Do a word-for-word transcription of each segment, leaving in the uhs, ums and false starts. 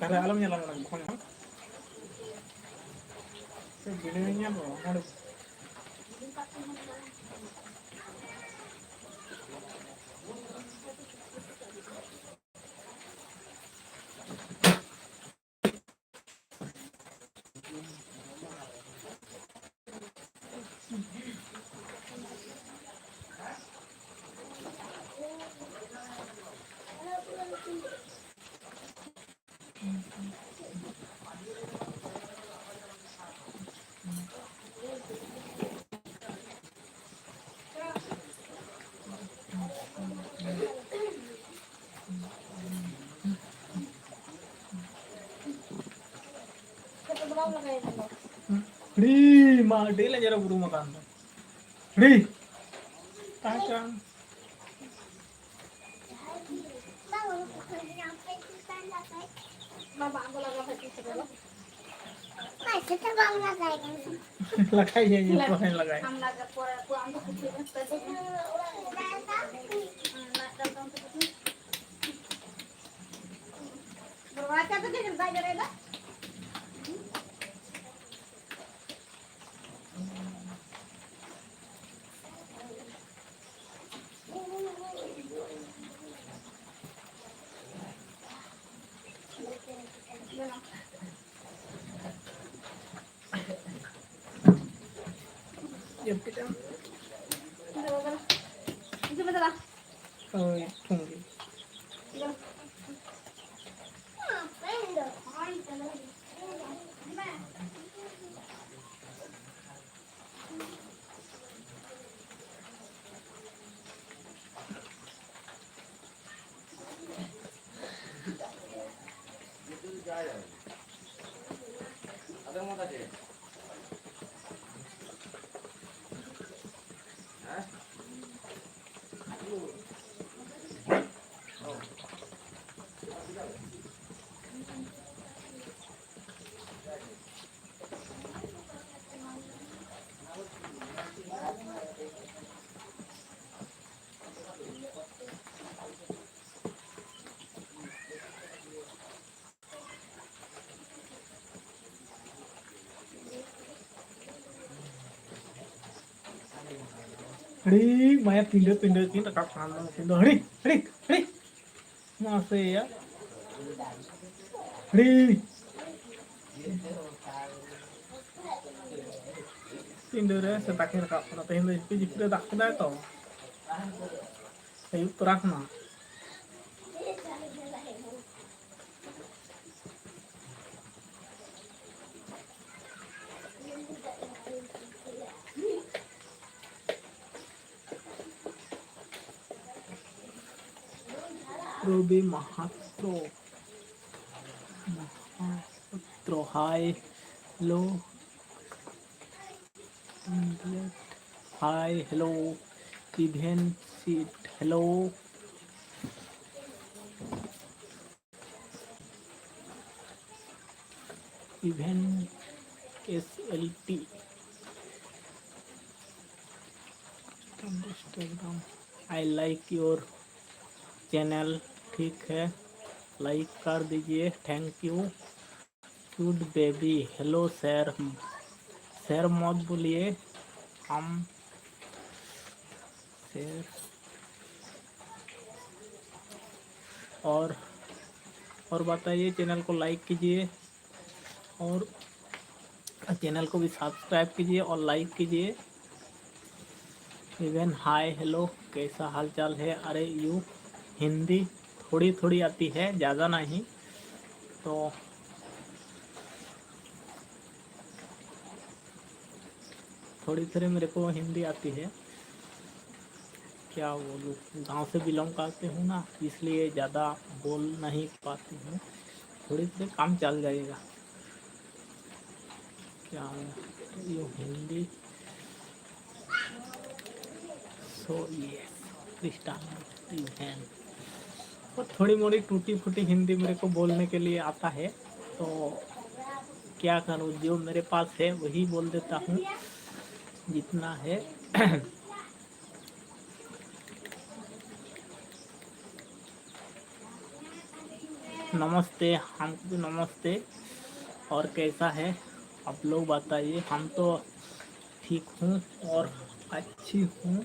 ᱛᱟᱦᱞᱮ ᱟᱞᱚᱢ ᱧᱮᱞᱟ ᱚᱱᱟ ᱯᱷᱳᱱ ᱦᱚᱸ᱾ ᱥᱮ ᱵᱷᱤᱰᱤᱭᱳ ᱧᱮᱞ ᱨᱚᱲ ᱦᱚᱸ᱾ ᱦᱤᱲᱤ ᱢᱟ ᱟᱹᱰᱤ ᱞᱮᱸᱡᱮᱨ ᱵᱩᱨᱩᱢ ᱟᱠᱟᱱ ᱫᱚ᱾ ᱦᱤᱲᱤ ᱛᱟᱦᱮᱸ ᱠᱟᱱ᱾ ᱞᱟᱜᱟᱭ ᱭᱟᱹᱧ, ᱯᱚᱨᱮᱧ ᱞᱟᱜᱟᱭᱟ᱾ ᱡᱚᱢ ᱠᱮᱫᱟᱢ? ᱦᱳᱭ, ᱴᱷᱩᱝᱜᱤ᱾ ᱟᱹᱰᱤ ᱢᱟᱭᱟ ᱯᱤᱸᱰᱟᱹ ᱯᱤᱸᱰᱟᱹ ᱠᱤᱱ ᱨᱟᱠᱟᱵ ᱠᱟᱱᱟ, ᱱᱚᱣᱟ ᱠᱤᱱ ᱫᱚ ᱦᱟᱹᱲᱤ, ᱦᱟᱹᱲᱤ, ᱦᱟᱹᱲᱤ᱾ ᱢᱟᱥᱮᱭᱟ᱾ ᱦᱟᱹᱲᱤ᱾ ᱯᱤᱸᱰᱟᱹ ᱨᱮ ᱥᱮᱛᱟ ᱠᱤᱱ ᱨᱟᱠᱟᱵ ᱠᱟᱱᱟ᱾ ᱛᱮᱦᱮᱧ ᱫᱚ ᱡᱷᱤᱯᱤᱨ ᱡᱷᱤᱯᱤᱨ ᱮ ᱫᱟᱜ ᱠᱮᱫᱟᱭ ᱛᱚ᱾ ᱟᱹᱭᱩᱵ ᱛᱚᱨᱟ ᱠᱷᱚᱱᱟᱜ᱾ Rabi Mahato, Mahato, hi, hello. Hi, hello. Even সিট, hello. Even S L T। Instagram। I like your channel। ठीक है, लाइक कर दीजिए। Thank you। Cute baby, hello sir. Sir मत बोलिए, हम सर। और, और बताइए, चैनल को लाइक कीजिए और चैनल को भी सब्सक्राइब कीजिए और लाइक कीजिए। इवन हाय, हेलो, कैसा हालचाल है? अरे यू, हिंदी थोड़ी थोड़ी आती है, ज़्यादा नहीं। तो थोड़ी थोड़ी मेरे को हिंदी आती है, क्या बोलूँ, गांव से बिलोंग करते हूँ ना, इसलिए ज़्यादा बोल नहीं पाती हूँ। थोड़ी थोड़ी काम चल जाएगा। क्या है ये हिंदी? सो ये क्रिस्टान इवेंट। और थोड़ी मोड़ी टूटी फूटी हिंदी मेरे को बोलने के लिए आता है, तो क्या करूँ, जो मेरे पास है वही बोल देता हूँ, जितना है। नमस्ते, हमको भी नमस्ते। और कैसा है आप लोग बताइए। हम तो ठीक हूँ और अच्छी हूँ।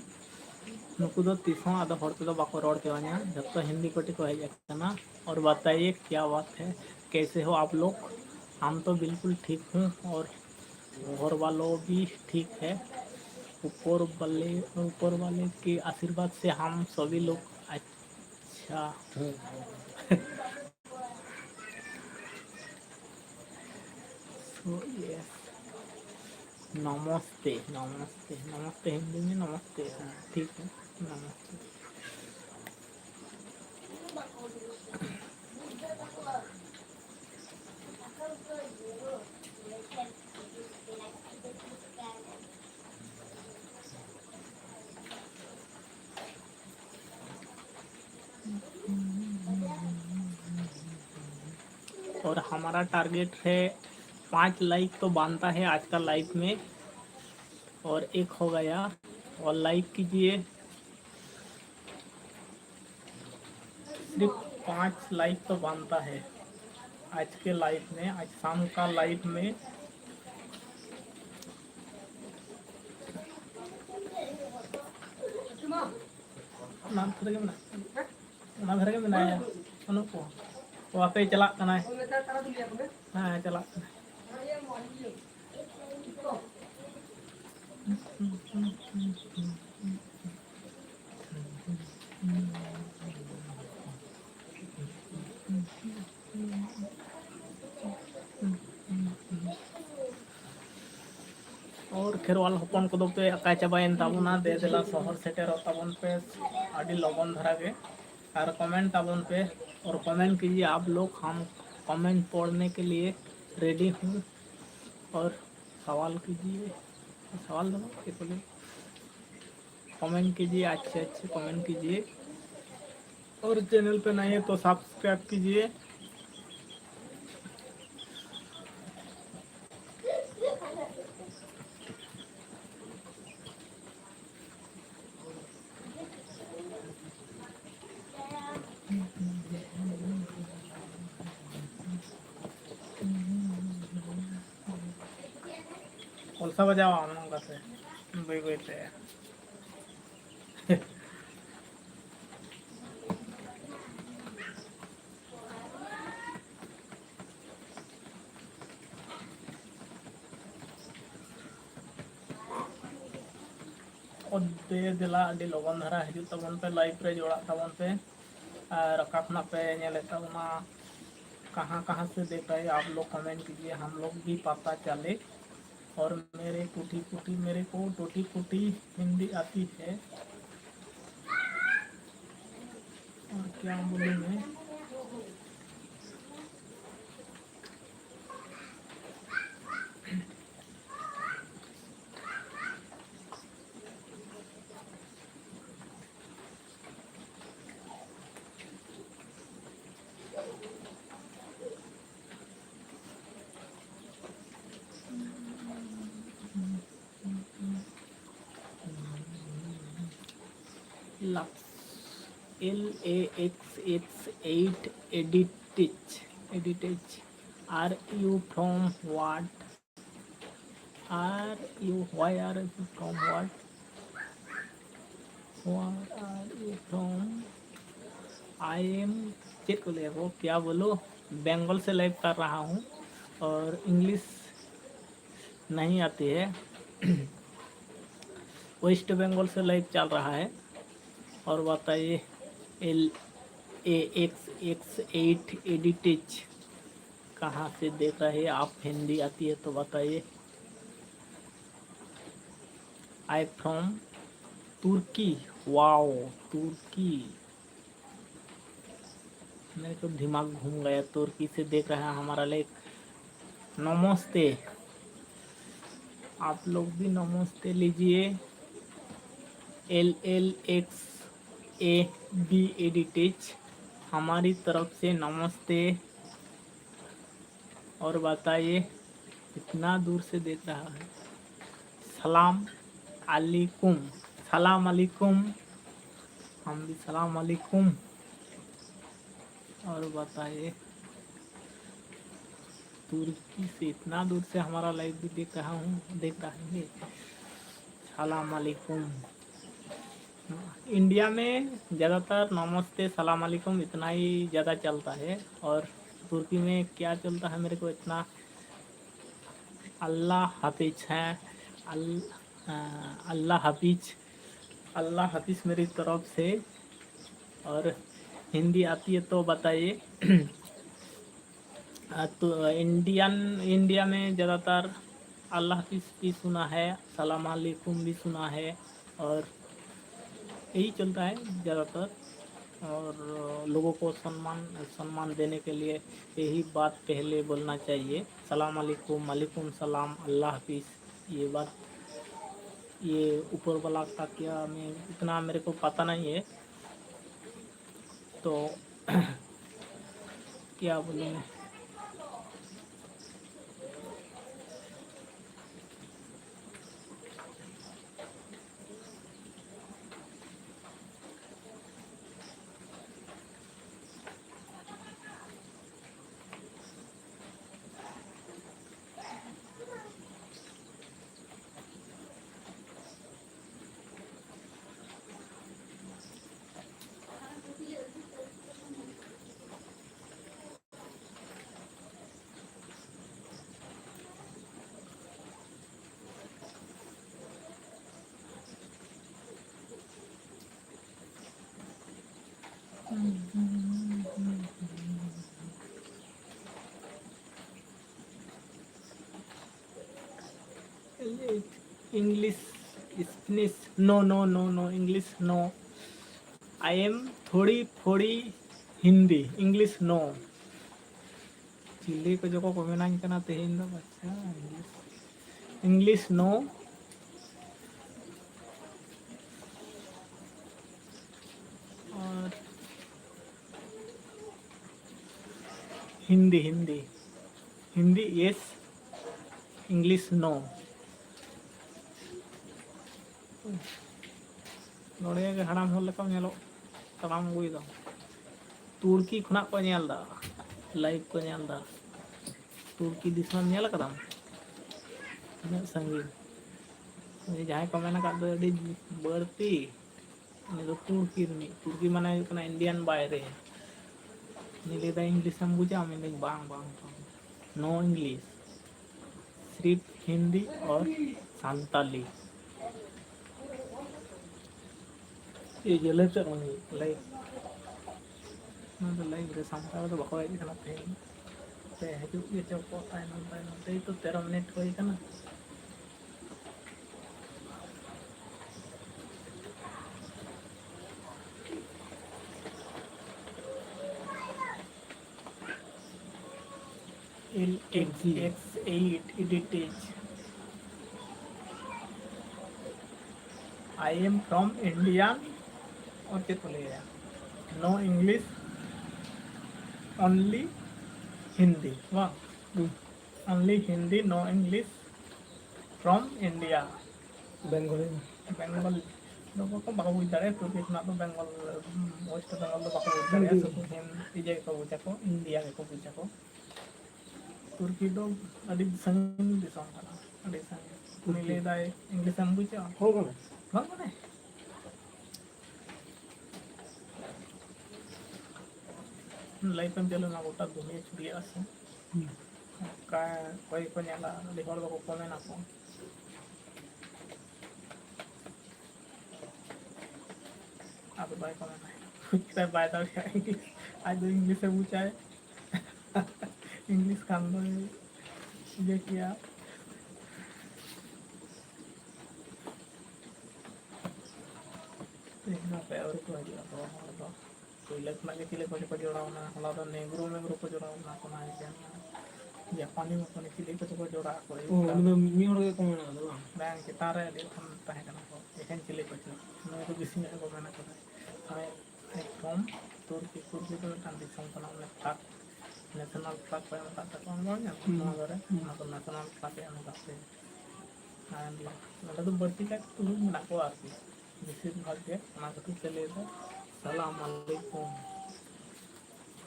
ᱱᱩᱠᱩ ᱫᱚ ᱛᱤᱥ ᱦᱚᱸ ᱟᱫᱚ ᱦᱚᱲ ᱛᱮᱫᱚ ᱵᱟᱠᱚ ᱨᱚᱲ ᱦᱚᱪᱚᱣᱟᱹᱧᱟ, ᱡᱷᱚᱛᱚ ᱦᱤᱱᱫᱤ ᱠᱚ ᱴᱷᱤᱠ ᱠᱚ ᱦᱮᱡ ᱟᱠᱟᱱᱟ᱾ और बताइए क्या बात है, कैसे हो आप लोग? हम तो बिल्कुल ठीक हूँ और घर वालों भी ठीक है। ऊपर वाले, ऊपर वाले के आशीर्वाद से हम सभी लोग अच्छा। So, yes। नमस्ते, नमस्ते, नमस्ते हिंदी में नमस्ते। हाँ, ठीक है, नमस्ते। और हमारा टारगेट है पाँच लाइक तो बनता है आज का लाइव में, और एक हो गया। और लाइक कीजिए, सिर्फ पाँच लाइक तो बनता है आज के लाइव में, आज शाम का लाइव में। ᱚᱱᱟ ᱫᱷᱟᱨᱮ ᱜᱮ ᱢᱮᱱᱟᱜᱼᱟ᱾ ᱚᱱᱟ ᱫᱷᱟᱨᱮ ᱜᱮ ᱢᱮᱱᱟᱭᱟ᱾ ᱵᱟᱹᱱᱩᱜ ᱠᱚᱣᱟ᱾ ᱚ, ᱟᱯᱮ ᱪᱟᱞᱟᱜ ᱠᱟᱱᱟᱭ᱾ ᱦᱮᱸ, ᱪᱟᱞᱟᱜ ᱠᱟᱱᱟᱭ᱾ और ᱠᱷᱮᱨᱣᱟᱞ ᱦᱚᱯᱚᱱ ᱠᱚᱫᱚ ᱯᱮ ᱟᱠᱟ ᱪᱟᱵᱟᱭᱮᱱ ᱛᱟᱵᱚᱱᱟ? ᱫᱮ ᱫᱮᱞᱟ ᱥᱚᱦᱚᱨ ᱥᱮᱴᱮᱨᱚᱜ ᱛᱟᱵᱚᱱ ᱯᱮ ᱟᱹᱰᱤ ᱞᱚᱜᱚᱱ ᱫᱷᱟᱨᱟ ᱜᱮ, ᱟᱨ ᱠᱚᱢᱮᱱᱴ ᱛᱟᱵᱚᱱ ᱯᱮ, और कमेंट कीजिए आप लोग, हम कमेंट पढ़ने के लिए रेडी हूँ। और सवाल कीजिए, सवाल दो, चेक करिए। कमेंट कीजिए, अच्छे अच्छे कमेंट कीजिए। और चैनल पे नए हैं तो सब्सक्राइब कीजिए। ᱠᱚᱞᱥᱟ ᱵᱟᱡᱟᱣᱟ ᱚᱱᱮ ᱚᱱᱠᱟᱛᱮ ᱵᱟᱹᱭ ᱵᱟᱹᱭᱛᱮ᱾ ᱫᱮ ᱫᱮᱞᱟ ᱟᱹᱰᱤ ᱞᱚᱜᱚᱱ ᱫᱷᱟᱨᱟ ᱦᱤᱡᱩᱜ ᱛᱟᱵᱚᱱ ᱯᱮ, ᱞᱟᱭᱤᱵᱷ ᱨᱮ ᱡᱚᱲᱟᱜ ᱛᱟᱵᱚᱱ ᱯᱮ᱾ ᱟᱨ ᱚᱠᱟ ᱠᱷᱚᱱᱟᱜ ᱯᱮ ᱧᱮᱞᱮᱫ ᱛᱟᱵᱚᱱᱟ, ᱠᱟᱦᱟᱸ ᱠᱟᱦᱟᱸ ᱥᱮ ᱫᱮᱠᱷ ᱨᱟᱦᱮ ᱦᱮ ᱟᱯ ᱞᱳᱜ, ᱠᱚᱢᱮᱱᱴ ᱠᱤᱡᱤᱭᱮ, ᱦᱟᱢ ᱞᱳᱜ ᱵᱷᱤ ᱯᱟᱛᱟ ᱪᱟᱞᱮ᱾ ᱚᱨ ᱢᱮᱨᱮ ᱴᱩᱴᱤ ᱯᱷᱩᱴᱤ, ᱢᱮᱨᱮ ᱠᱚ ᱴᱩᱴᱤ ᱯᱷᱩᱴᱤ ᱦᱤᱱᱫᱤ ᱟᱛᱤ ᱦᱮ᱾ ᱚᱨ ᱠᱭᱟ ᱵᱚᱞᱩ ᱢᱮ? Laxh, L A X H eight, edit edge, edit edge. Are you from what? Are you, why are you from what? Where are you from? I am, ᱪᱮᱫ ᱠᱚ ᱞᱟᱹᱭᱟ ᱠᱚ, क्या बोलो, बंगाल से लाइव कर रहा हूँ और इंग्लिश नहीं आती है। वेस्ट बंगाल से लाइव चल रहा है। और बताइए, L A X X at Editage कहाँ से देख रहे हैं आप? हिंदी आती है तो बताइए। I from Turkey. Wow, Turkey. मेरे तो दिमाग घूम गया, तुर्की से देख रहा है हमारा लेख। नमस्ते, आप लोग भी नमस्ते लीजिए। L L X A B Editage, हमारी तरफ से नमस्ते। और बताइए, इतना दूर से देख रहा है। सलाम अलैकुम, सलाम अलैकुम। हम भी सलाम अलैकुम। और बताइए, तुर्की से इतना दूर से हमारा लाइव भी देख रहा हूँ, देख रहा है। सलाम अलैकुम। इंडिया में ज़्यादातर नमस्ते, सलाम अलैकुम इतना ही ज़्यादा चलता है। और तुर्की में क्या चलता है, मेरे को इतना, अल्लाह हाफिज है, अल-, अ, अल्लाह हाफिज, अल्लाह हाफिज मेरी तरफ से। और हिंदी आती है तो बताइए। आ, तो इंडियन, इंडिया में ज़्यादातर अल्लाह हाफिज भी सुना है, सलाम अलैकुम भी सुना है, और यही चलता है ज़्यादातर। और लोगों को सम्मान, सम्मान देने के लिए यही बात पहले बोलना चाहिए, सलाम अलैकुम, वालेकुम सलाम, अल्लाह हाफिज। ये बात, ये ऊपर वाला का क्या, मैं इतना, मेरे को पता नहीं है, तो क्या बोलूँ मैं। English, Spanish, no, no, no, no, English, no. I am थोड़ी थोड़ी हिंदी, English, no. ᱪᱤᱞᱤ ᱠᱚ ᱡᱚᱠᱚ ᱠᱚ ᱢᱮᱱᱟᱧ ᱠᱟᱱᱟ ᱛᱮᱦᱮᱧ ᱫᱚ, ᱟᱪᱪᱷᱟ, English, English, no. ᱟᱨ Hindi, Hindi, Hindi, yes, English, no. ᱱᱚᱰᱮ ᱜᱮ ᱦᱟᱲᱟᱢ ᱦᱚᱲ ᱞᱮᱠᱟᱢ ᱧᱮᱞᱚᱜ, ᱛᱟᱲᱟᱢ ᱟᱹᱜᱩᱭᱮᱫᱟ᱾ ᱛᱩᱨᱠᱤ ᱠᱷᱚᱱᱟᱜ ᱠᱚ ᱧᱮᱞ ᱮᱫᱟ, live ᱠᱚ ᱧᱮᱞ ᱮᱫᱟ᱾ ᱛᱩᱨᱠᱤ ᱫᱤᱥᱚᱢ ᱧᱮᱞ ᱟᱠᱟᱫᱟᱢ? ᱛᱤᱱᱟᱹᱜ ᱥᱟᱺᱜᱤᱧ᱾ ᱩᱱᱤ ᱡᱟᱦᱟᱸᱭ ᱠᱚ ᱢᱮᱱ ᱟᱠᱟᱫ ᱫᱚ ᱟᱹᱰᱤ ᱵᱟᱹᱲᱛᱤ, ᱩᱱᱤ ᱫᱚ ᱛᱩᱨᱠᱤ ᱨᱤᱱᱤᱡ᱾ ᱛᱩᱨᱠᱤ ᱢᱟᱱᱮ ᱦᱩᱭᱩᱜ ᱠᱟᱱᱟ Indian ᱵᱟᱭᱨᱮ᱾ ᱩᱱᱤ ᱞᱟᱹᱭ ᱮᱫᱟ, "English ᱮᱢ ᱵᱩᱡᱟ?" ᱢᱮᱱᱫᱟᱹᱧ, "ᱵᱟᱝ, ᱵᱟᱝ, ᱵᱟᱝ, no English, ᱥᱤᱨᱯ ᱦᱤᱱᱫᱤ ᱟᱨ ᱥᱟᱱᱛᱟᱞᱤ᱾" ᱤᱭᱟᱹ ᱞᱟᱹᱭ ᱪᱮᱫ ᱵᱟᱝ ᱦᱩᱭᱩᱜ? ᱞᱟᱹᱭ᱾ ᱱᱚᱣᱟ ᱫᱚ ᱞᱟᱹᱭ ᱜᱮ, ᱥᱟᱱᱛᱟᱲ ᱫᱚ ᱵᱟᱠᱚ ᱦᱮᱡ ᱟᱠᱟᱱᱟ ᱛᱮᱦᱮᱧ᱾ ᱯᱮ ᱦᱤᱡᱩᱜ ᱜᱮ ᱪᱚ ᱠᱚ ᱛᱟᱭᱱᱚᱢ ᱛᱟᱭᱱᱚᱢ ᱛᱮ᱾ ᱛᱚ ᱛᱮᱨᱚ ᱢᱤᱱᱤᱴ ᱦᱩᱭ ᱟᱠᱟᱱᱟ᱾ L X X eight editage. I am from Indian, ᱚᱨ ᱪᱮᱫ ᱠᱚ ᱞᱟᱹᱭᱟ? No English, only Hindi, ᱵᱟᱝ? ᱦᱩᱸ᱾ Only Hindi, no English, from India. Bengali. Bengali ᱫᱚ ᱵᱟᱠᱚ, ᱵᱟᱠᱚ ᱵᱩᱡᱽ ᱫᱟᱲᱮᱭᱟᱜᱼᱟ, ᱛᱩᱨᱠᱤ ᱠᱷᱚᱱᱟᱜ ᱫᱚ ᱵᱮᱝᱜᱚᱞ, ᱳᱭᱮᱥᱴ ᱵᱮᱝᱜᱚᱞ ᱫᱚ ᱵᱟᱠᱚ ᱵᱩᱡᱽ ᱫᱟᱲᱮᱭᱟᱜᱼᱟ, ᱦᱩᱸ᱾ ᱥᱩᱫᱷᱩ ᱦᱤᱱ-, ᱤᱭᱟᱹ ᱜᱮᱠᱚ ᱵᱩᱡᱟᱠᱚ, ᱤᱱᱰᱤᱭᱟ ᱜᱮᱠᱚ ᱵᱩᱡᱟᱠᱚ᱾ ᱛᱩᱨᱠᱤ ᱫᱚ ᱟᱹᱰᱤ ᱥᱟᱺᱜᱤᱧ ᱫᱤᱥᱚᱢ ᱠᱟᱱᱟ, ᱟᱹᱰᱤ ᱥᱟᱺᱜᱤᱧ᱾ ᱩᱱᱤ ᱛᱩᱨᱠᱤ᱾ ᱞᱟᱹᱭᱫᱟᱭ, ᱤᱝᱞᱤᱥ ᱮᱢ ᱵᱩᱡᱟ? ᱦᱚᱸ, ᱵᱟᱝ᱾ ᱵᱟᱝ ᱢᱟᱱᱮ? ᱞᱟᱭᱤᱵᱷ ᱮᱢ ᱪᱟᱹᱞᱩ ᱞᱮᱱᱟ, ᱜᱚᱴᱟ ᱫᱩᱱᱤᱭᱟᱹ ᱪᱷᱩᱲᱭᱟᱹᱜᱼᱟ ᱥᱮ? ᱦᱩᱸ᱾ ᱚᱱᱠᱟ ᱚᱠᱚᱭ ᱠᱚ ᱧᱮᱞᱟ, ᱟᱹᱰᱤ ᱦᱚᱲ ᱫᱚᱠᱚ ᱠᱚᱢᱮᱱ ᱟᱠᱚ᱾ ᱟᱫᱚ ᱵᱟᱭ ᱠᱚᱢᱮᱱᱟ᱾ ᱵᱩᱡᱽ ᱠᱮᱫᱟᱭ ᱵᱟᱭ ᱫᱟᱲᱮᱭᱟᱜᱼᱟ ᱤᱝᱞᱤᱥ᱾ ᱟᱡ ᱫᱚ ᱤᱝᱞᱤᱥ ᱮ ᱵᱩᱡᱟᱭ᱾ ᱤᱝᱞᱤᱥ ᱠᱷᱟᱱ ᱫᱚᱭ ᱤᱭᱟᱹ ᱠᱮᱭᱟ᱾ ᱛᱮᱦᱮᱧ ᱦᱟᱯᱮ ᱟᱹᱣᱨᱤ ᱠᱚ ᱦᱤᱡᱩᱜᱼᱟ ᱠᱚ ᱦᱚᱲ ᱫᱚ᱾ ᱯᱳᱭᱞᱳ ᱠᱷᱚᱱᱟᱜ ᱜᱮ ᱪᱤᱞᱤ ᱠᱚᱪᱚ ᱠᱚ ᱡᱚᱲᱟᱣ ᱮᱱᱟ᱾ ᱦᱚᱞᱟ ᱫᱚ ᱱᱮᱜᱨᱳ ᱢᱮᱜᱨᱳ ᱠᱚ ᱡᱚᱲᱟᱣ ᱮᱱᱟ ᱠᱚ, ᱚᱱᱟ ᱜᱮ ᱡᱟᱦᱟᱸ ᱡᱟᱯᱟᱱᱤ ᱢᱟᱯᱟᱱᱤ ᱪᱤᱞᱤ ᱠᱚᱪᱚ ᱠᱚ ᱡᱚᱲᱟᱣ ᱠᱚ ᱚ, ᱤᱭᱩᱠᱨᱮᱱ᱾ ᱩᱱᱤ ᱫᱚ ᱢᱤᱫ ᱦᱚᱲ ᱜᱮ ᱠᱚ ᱢᱮᱱᱟ ᱟᱫᱚ ᱵᱟᱝ? ᱵᱟᱝ, ᱪᱮᱛᱟᱱ ᱨᱮ ᱟᱹᱰᱤ ᱨᱚᱠᱚᱢ ᱛᱟᱦᱮᱸ ᱠᱟᱱᱟ ᱠᱚ, ᱮᱠᱷᱮᱱ ᱪᱤᱞᱤ ᱠᱚᱪᱚ᱾ ᱱᱩᱭ ᱫᱚ ᱵᱮᱥᱤ ᱧᱚᱜ ᱜᱮᱠᱚ ᱢᱮᱱᱟ ᱠᱚ ᱛᱟᱦᱮᱸᱫ᱾ ᱢᱟᱱᱮ ᱮᱠᱫᱚᱢ ᱛᱩᱨᱠᱤ, ᱛᱩᱨᱠᱤ ᱫᱚ ᱢᱤᱫᱴᱟᱝ ᱫᱤᱥᱚᱢ ᱠᱟᱱᱟ, ᱢᱟᱱᱮ ᱯᱷᱞᱟᱜ, ᱱᱮᱥᱚᱱᱟᱞ ᱯᱷᱞᱟᱜ ᱠᱚ ᱮᱢ ᱟᱠᱟᱫ ᱛᱟᱠᱚᱣᱟ, ᱵᱟᱝ ᱧᱮᱞ ᱦᱩᱸ᱾ ᱱᱚᱣᱟ ᱫᱷᱟᱨᱮ, ᱦᱩᱸ᱾ ᱚᱱᱟ ᱫᱚ ᱱᱮᱥᱚᱱᱟᱞ ᱯᱷᱞᱟᱜ ᱮ ᱮᱢ ᱟᱠᱟᱫ ᱛᱮ᱾ ᱟᱨ ᱱᱚᱰᱮ ᱫᱚ ᱵᱟᱹᱲᱛᱤ ᱠᱟᱭᱛᱮ ᱛᱩᱲᱩᱠ ᱢᱮᱱᱟᱜ ᱠᱚᱣᱟ ᱟᱨᱠᱤ, ᱵᱮᱥᱤᱨ ᱵᱷᱟᱜᱽ ᱜᱮ᱾ ᱚᱱᱟ ᱠᱷᱟᱹᱛᱤᱨ ᱛᱮ ᱞᱟᱹᱭ ᱫᱚ ᱥᱟᱞᱟᱢ ᱟᱞᱟᱭᱠᱩᱢ,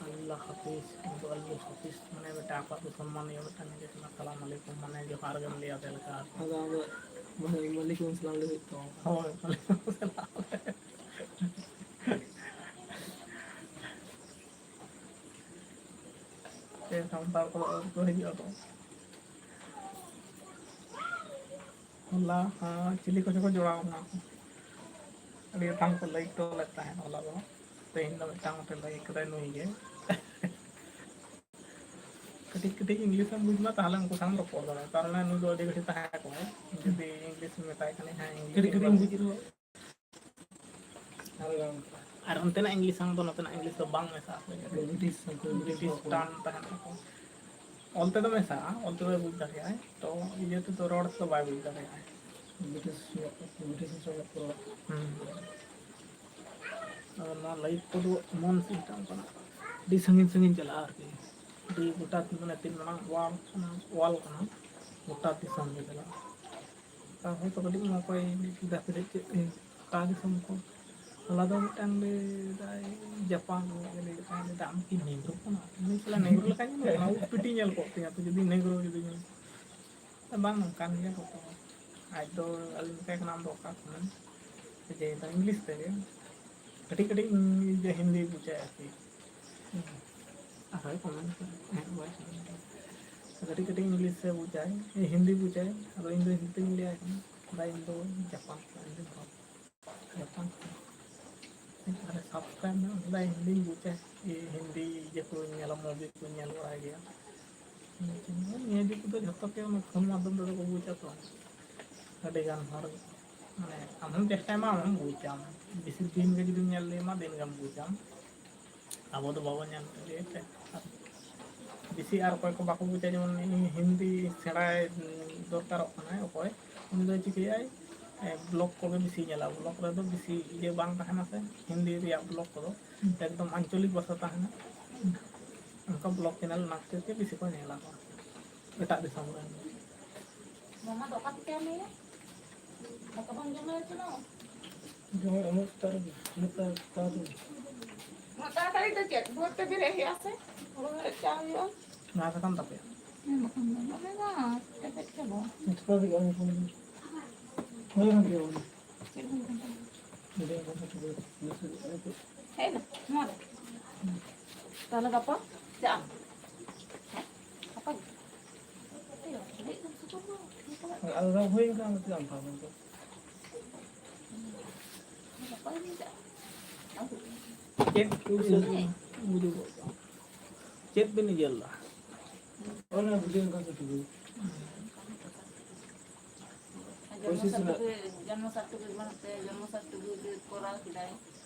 ᱟᱞᱞᱟ ᱦᱟᱯᱤᱥ, ᱩᱱᱠᱩ ᱟᱞᱞᱟ ᱦᱟᱯᱤᱥ ᱢᱟᱱᱮ ᱢᱤᱫᱴᱟᱝ ᱟᱠᱚᱣᱟᱜ ᱫᱚ ᱥᱚᱱᱢᱟᱱᱤᱭᱚ ᱢᱤᱫᱴᱟᱝ ᱤᱭᱟᱹ ᱠᱟᱱᱟ, ᱥᱟᱞᱟᱢ ᱟᱞᱟᱭᱠᱩᱢ ᱢᱟᱱᱮ ᱡᱚᱦᱟᱨ ᱜᱮᱢ ᱞᱟᱹᱭᱟ ᱪᱮᱫ ᱞᱮᱠᱟ ᱟᱨᱠᱤ᱾ ᱟᱫᱚ ᱟᱫᱚ ᱢᱟᱱᱮ ᱣᱟᱞᱟᱭᱠᱩᱢ ᱥᱟᱞᱟᱢ ᱞᱟᱹᱭ ᱦᱩᱭᱩᱜ ᱛᱟᱢᱟ᱾ ᱦᱳᱭ, ᱣᱟᱞᱟᱭᱠᱩᱢ ᱥᱟᱞᱟᱢ᱾ ᱥᱮ ᱥᱟᱱᱛᱟᱲ ᱠᱚ ᱠᱚ ᱦᱤᱡᱩᱜ ᱟᱠᱚ᱾ ᱦᱚᱞᱟ ᱦᱚᱸ ᱪᱤᱞᱤ ᱠᱚᱪᱚ ᱠᱚ ᱡᱚᱲᱟᱣ ᱠᱟᱱᱟ ᱠᱚ᱾ ᱱᱤᱭᱟᱹ ᱛᱟᱢ ᱠᱚ ᱞᱟᱹᱭ ᱦᱚᱴᱚ ᱞᱮᱫ ᱛᱟᱦᱮᱸᱫ ᱦᱚᱞᱟ ᱫᱚ᱾ ᱛᱮᱦᱮᱧ ᱫᱚ ᱢᱤᱫᱴᱟᱝ ᱠᱟᱛᱮ ᱞᱟᱹᱭ ᱠᱟᱫᱟᱭ ᱱᱩᱭ ᱜᱮ᱾ ᱠᱟᱹᱴᱤᱡ ᱠᱟᱹᱴᱤᱡ ᱤᱝᱞᱤᱥ ᱮᱢ ᱵᱩᱡᱽ ᱢᱟ, ᱛᱟᱦᱚᱞᱮ ᱩᱱᱠᱩ ᱥᱟᱶ ᱮᱢ ᱨᱚᱯᱚᱲ ᱫᱟᱲᱮᱭᱟᱜᱼᱟ᱾ ᱠᱟᱨᱚᱱ ᱱᱩᱭ ᱫᱚ ᱟᱹᱰᱤ ᱜᱷᱟᱹᱲᱤᱡ ᱛᱟᱦᱮᱸ ᱠᱚᱜᱼᱟᱭ, ᱡᱩᱫᱤ ᱤᱝᱞᱤᱥ ᱮᱢ ᱢᱮᱛᱟᱭ ᱠᱷᱟᱱ, ᱦᱮᱸ, ᱤᱝᱞᱤᱥ ᱠᱟᱹᱴᱤᱡ ᱠᱟᱹᱴᱤᱡ ᱮᱢ ᱵᱩᱡᱽ ᱨᱮᱦᱚᱸ᱾ ᱟᱨ ᱚᱱᱛᱮᱱᱟᱜ ᱤᱝᱞᱤᱥ ᱥᱟᱶ ᱫᱚ ᱱᱚᱛᱮᱱᱟᱜ ᱤᱝᱞᱤᱥ ᱫᱚ ᱵᱟᱝ ᱢᱮᱥᱟᱜᱼᱟ ᱥᱮ᱾ ᱵᱨᱤᱴᱤᱥ ᱩᱱᱠᱩ ᱵᱨᱤᱴᱤᱥ ᱵᱨᱤᱴᱤᱥ ᱠᱚ᱾ ᱴᱟᱱ ᱛᱟᱦᱮᱱ ᱛᱟᱠᱚ᱾ ᱚᱞ ᱛᱮᱫᱚ ᱢᱮᱥᱟᱜᱼᱟ, ᱚᱞ ᱛᱮᱫᱚ ᱵᱩᱡᱽ ᱫᱟᱲᱮᱭᱟᱜᱼᱟᱭ, ᱛᱚ ᱤᱭᱟᱹ ᱛᱮᱫᱚ ᱨᱚᱲ ᱛᱮᱫᱚ ᱵᱟᱭ ᱵᱩᱡᱽ ᱫᱟᱲᱮᱭᱟᱜᱼᱟᱭ᱾ ᱵᱨᱤᱴᱤᱥ ᱧᱚᱜ, ᱵᱨᱤᱴᱤᱥ ᱧᱚᱜ ᱠᱚ᱾ ᱦᱩᱸ᱾ ᱟᱫᱚ ᱱᱚᱣᱟ ᱞᱟᱭᱤᱵᱷ ᱠᱚᱫᱚ ᱮᱢᱚᱱ ᱥᱤᱥᱴᱮᱢ ᱠᱟᱱᱟ, ᱟᱹᱰᱤ ᱥᱟᱺᱜᱤᱧ ᱥᱟᱺᱜᱤᱧ ᱪᱟᱞᱟᱜᱼᱟ ᱟᱨᱠᱤ᱾ ᱟᱹᱰᱤ ᱜᱚᱴᱟ, ᱢᱟᱱᱮ, ᱛᱤᱱ ᱢᱟᱨᱟᱝ ᱣᱟᱞ ᱠᱟᱱᱟ, ᱣᱟᱞ ᱠᱟᱱᱟ, ᱜᱚᱴᱟ ᱫᱤᱥᱚᱢ ᱜᱮ ᱪᱟᱞᱟᱜᱼᱟ᱾ ᱛᱟᱨ ᱦᱚᱭᱛᱳ ᱠᱟᱹᱴᱤᱡ ᱚᱠᱚᱭ ᱫᱟᱠᱟ ᱫᱮᱡ ᱠᱮᱫ ᱛᱮ ᱜᱚᱴᱟ ᱫᱤᱥᱚᱢ ᱠᱚ᱾ ᱦᱚᱞᱟ ᱫᱚ ᱢᱤᱫᱴᱟᱝ ᱞᱟᱹᱭ ᱫᱟᱭ, ᱡᱟᱯᱟᱱ ᱨᱮᱱᱟᱜ ᱜᱮ ᱞᱟᱹᱭ ᱫᱟᱭ, ᱞᱟᱹᱭ ᱫᱟ, "ᱟᱢ ᱠᱤ ᱱᱮᱜᱽᱨᱳ ᱠᱟᱱᱟᱢ?" ᱩᱱᱤ ᱥᱟᱞᱟᱜ ᱱᱮᱜᱽᱨᱳ ᱞᱮᱠᱟ ᱧᱮᱞᱚᱜ ᱠᱟᱱᱟ, ᱩᱵ ᱯᱤᱴᱤ ᱧᱮᱞ ᱠᱚᱜ ᱛᱤᱧᱟ ᱛᱚ, ᱡᱩᱫᱤ ᱱᱮᱜᱽᱨᱳ ᱡᱩᱫᱤ ᱧᱮᱞ᱾ ᱵᱟᱝ, ᱚᱱᱠᱟᱱ ᱜᱮᱭᱟ ᱠᱚ ᱛᱚ᱾ ᱟᱡ ᱫᱚ ᱟᱹᱞᱤᱧ ᱢᱮᱛᱟᱭ ᱠᱟᱱᱟ, "ᱟᱢ ᱫᱚ ᱚᱠᱟ ᱠᱷᱚᱱᱮᱢ ᱦᱮᱡ ᱮᱱᱟ?" ᱤᱝᱞᱤᱥ ᱛᱮᱜᱮ᱾ ᱠᱟᱹᱴᱤᱡ ᱠᱟᱹᱴᱤᱡ ᱤᱧ ᱡᱮ ᱦᱤᱱᱫᱤ ᱵᱩᱡᱟᱭ ᱟᱨᱠᱤ᱾ ᱟᱨᱦᱚᱸ ᱠᱚᱢᱮᱱᱴ ᱠᱚ ᱮᱢ ᱵᱟᱲᱟᱭ ᱠᱟᱱᱟ᱾ ᱠᱟᱹᱴᱤᱡ ᱠᱟᱹᱴᱤᱡ ᱤᱝᱞᱤᱥ ᱮ ᱵᱩᱡᱟᱭ, ᱦᱤᱱᱫᱤ ᱵᱩᱡᱟᱭ᱾ ᱟᱫᱚ ᱤᱧ ᱫᱚ ᱦᱤᱱᱫᱤ ᱛᱮᱧ ᱞᱟᱹᱭᱟᱭ ᱠᱟᱱᱟ, "ᱫᱟ, ᱤᱧ ᱫᱚ ᱡᱟᱯᱟᱱ ᱠᱷᱚᱱᱟᱜ ᱤᱧ ᱞᱟᱹᱭ ᱫᱟ, ᱡᱟᱯᱟᱱ ᱠᱷᱚᱱᱟᱜ ᱛᱟᱦᱞᱮ ᱥᱟᱵᱥᱠᱨᱟᱭᱤᱵ ᱢᱮ, ᱫᱟ, ᱦᱤᱱᱫᱤᱧ ᱵᱩᱡᱟ, ᱦᱤᱱᱫᱤ ᱤᱭᱟᱹ ᱠᱚᱧ ᱧᱮᱞᱟ, movie ᱠᱚᱧ ᱧᱮᱞ ᱵᱟᱲᱟᱭ ᱜᱮᱭᱟ᱾" ᱱᱤᱭᱟᱹ ᱡᱩᱜᱽ ᱫᱚ ᱡᱷᱚᱛᱚ ᱜᱮ ᱚᱱᱟ ᱯᱷᱳᱱ ᱢᱟᱫᱽᱫᱷᱚᱢ ᱛᱮᱫᱚ ᱠᱚ ᱵᱩᱡᱟ ᱛᱚ᱾ ᱟᱹᱰᱤ ᱜᱟᱱ ᱦᱚᱲ, ᱢᱟᱱᱮ, ᱟᱢ ᱦᱚᱸᱢ ᱪᱮᱥᱴᱟᱭ ᱢᱟ, ᱟᱢ ᱦᱚᱸᱢ ᱵᱩᱡᱟᱢ᱾ ᱵᱮᱥᱤ ᱫᱤᱱ ᱜᱮ ᱡᱩᱫᱤᱢ ᱧᱮᱞ ᱤᱫᱤᱭᱟ, ᱫᱤᱱ ᱜᱮᱢ ᱵᱩᱡᱟᱢ᱾ ᱟᱵᱚ ᱫᱚ ᱵᱟᱵᱚᱱ ᱧᱮᱞ ᱤᱫᱤᱭᱟ ᱥᱮ᱾ ᱵᱮᱥᱤ ᱟᱨ ᱚᱠᱚᱭ ᱠᱚ ᱵᱟᱠᱚ ᱵᱩᱡᱟ, ᱡᱮᱢᱚᱱ ᱤᱧ ᱦᱤᱱᱫᱤ ᱥᱮᱬᱟᱭ ᱫᱚᱨᱠᱟᱨᱚᱜ ᱠᱟᱱᱟᱭ ᱚᱠᱚᱭ, ᱩᱱᱤ ᱫᱚ ᱪᱤᱠᱟᱹᱭᱟᱭ? ᱮ, ᱵᱞᱚᱜ ᱠᱚᱜᱮ ᱵᱮᱥᱤ ᱧᱮᱞᱟ᱾ ᱵᱞᱚᱜ ᱨᱮᱫᱚ ᱵᱮᱥᱤ ᱤᱭᱟᱹ ᱵᱟᱝ ᱛᱟᱦᱮᱱᱟ ᱥᱮ, ᱦᱤᱱᱫᱤ ᱨᱮᱭᱟᱜ ᱵᱞᱚᱜ ᱠᱚᱫᱚ ᱮᱠᱫᱚᱢ ᱟᱧᱪᱚᱞᱤᱠ ᱵᱷᱟᱥᱟ ᱛᱟᱦᱮᱱᱟ᱾ ᱚᱱᱠᱟ ᱵᱞᱚᱜ ᱪᱮᱱᱮᱞ ᱚᱱᱟ ᱠᱷᱟᱹᱛᱤᱨ ᱛᱮ ᱵᱮᱥᱤ ᱠᱚ ᱧᱮᱞᱟ ᱠᱚ ᱮᱴᱟᱜ ᱫᱤᱥᱚᱢ ᱨᱮᱱ᱾ ᱢᱟᱢᱟ ᱫᱚ ᱚᱠᱟ ᱛᱮᱯᱮ ᱮᱢᱮᱭᱟ? ᱫᱟᱠᱟ ᱵᱟᱢ ᱡᱚᱢᱟ ᱪᱚᱞᱚ᱾ ᱡᱚᱢᱟᱜ ᱮᱢᱚᱜ ᱥᱮᱛᱟᱜ ᱨᱮᱜᱮ, ᱩᱱᱟᱹᱜ ᱛᱟᱲᱟ-, ᱛᱟᱲᱟᱛᱟᱲᱤ᱾ ᱩᱱᱟᱹᱜ ᱛᱟᱲᱟᱛᱟᱲᱤ ᱫᱚ ᱪᱮᱫ? ᱵᱷᱳᱨ ᱛᱮ ᱵᱮᱨᱮᱫ ᱦᱩᱭᱩᱜᱼᱟ ᱥᱮ? ᱦᱩᱲᱩ ᱦᱮᱲᱦᱮᱫ ᱪᱟᱞᱟᱣ ᱦᱩᱭᱩᱜᱼᱟ᱾ ᱱᱚᱣᱟ ᱠᱟᱛᱷᱟᱢ ᱛᱟᱯᱮᱭᱟ? ᱦᱮᱸ, ᱵᱟᱠᱷᱟᱱ ᱫᱚ ᱫᱚᱢᱮ ᱢᱟ ᱛᱮᱯᱮᱫ ᱪᱟᱵᱟ᱾ ᱡᱚᱛᱚ ᱜᱮ ᱚᱱᱟ ᱠᱚ ᱦᱩᱭ ᱮᱱ ᱜᱮᱭᱟ ᱵᱚᱞᱮ᱾ ᱪᱮᱫ ᱦᱩᱭ ᱠᱟᱱ ᱛᱟᱢᱟ? ᱦᱮᱡ ᱮᱱᱟ, ᱱᱚᱣᱟ ᱨᱮ᱾ ᱛᱟᱦᱞᱮ ᱜᱟᱯᱟ ᱪᱟᱜ ᱟᱢ? ᱜᱟᱯᱟ ᱜᱮ? ᱟᱫᱚ ᱦᱩᱭ ᱠᱟᱱᱟ, ᱪᱮᱫᱟᱜ ᱮᱢ ᱯᱷᱟᱸᱠᱟ ᱠᱮᱫᱟ? ᱪᱮᱫ ᱵᱤᱱ ᱧᱮᱞ ᱫᱟ? ᱚᱱᱟ ᱵᱷᱤᱰᱤᱭᱳ ᱚᱱᱠᱟ ᱠᱟᱹᱴᱤᱡ᱾ ᱡᱚᱱᱢᱚ ᱥᱟᱨᱴᱤᱯᱷᱤᱠᱮᱴ, ᱡᱚᱱᱢᱚ ᱥᱟᱨᱴᱤᱯᱷᱤᱠᱮᱴ ᱵᱟᱹᱱᱩᱜ ᱛᱮ, ᱡᱚᱱᱢᱚ ᱥᱟᱨᱴᱤᱯᱷᱤᱠᱮᱴ ᱠᱚᱨᱟᱣ ᱠᱮᱫᱟᱭ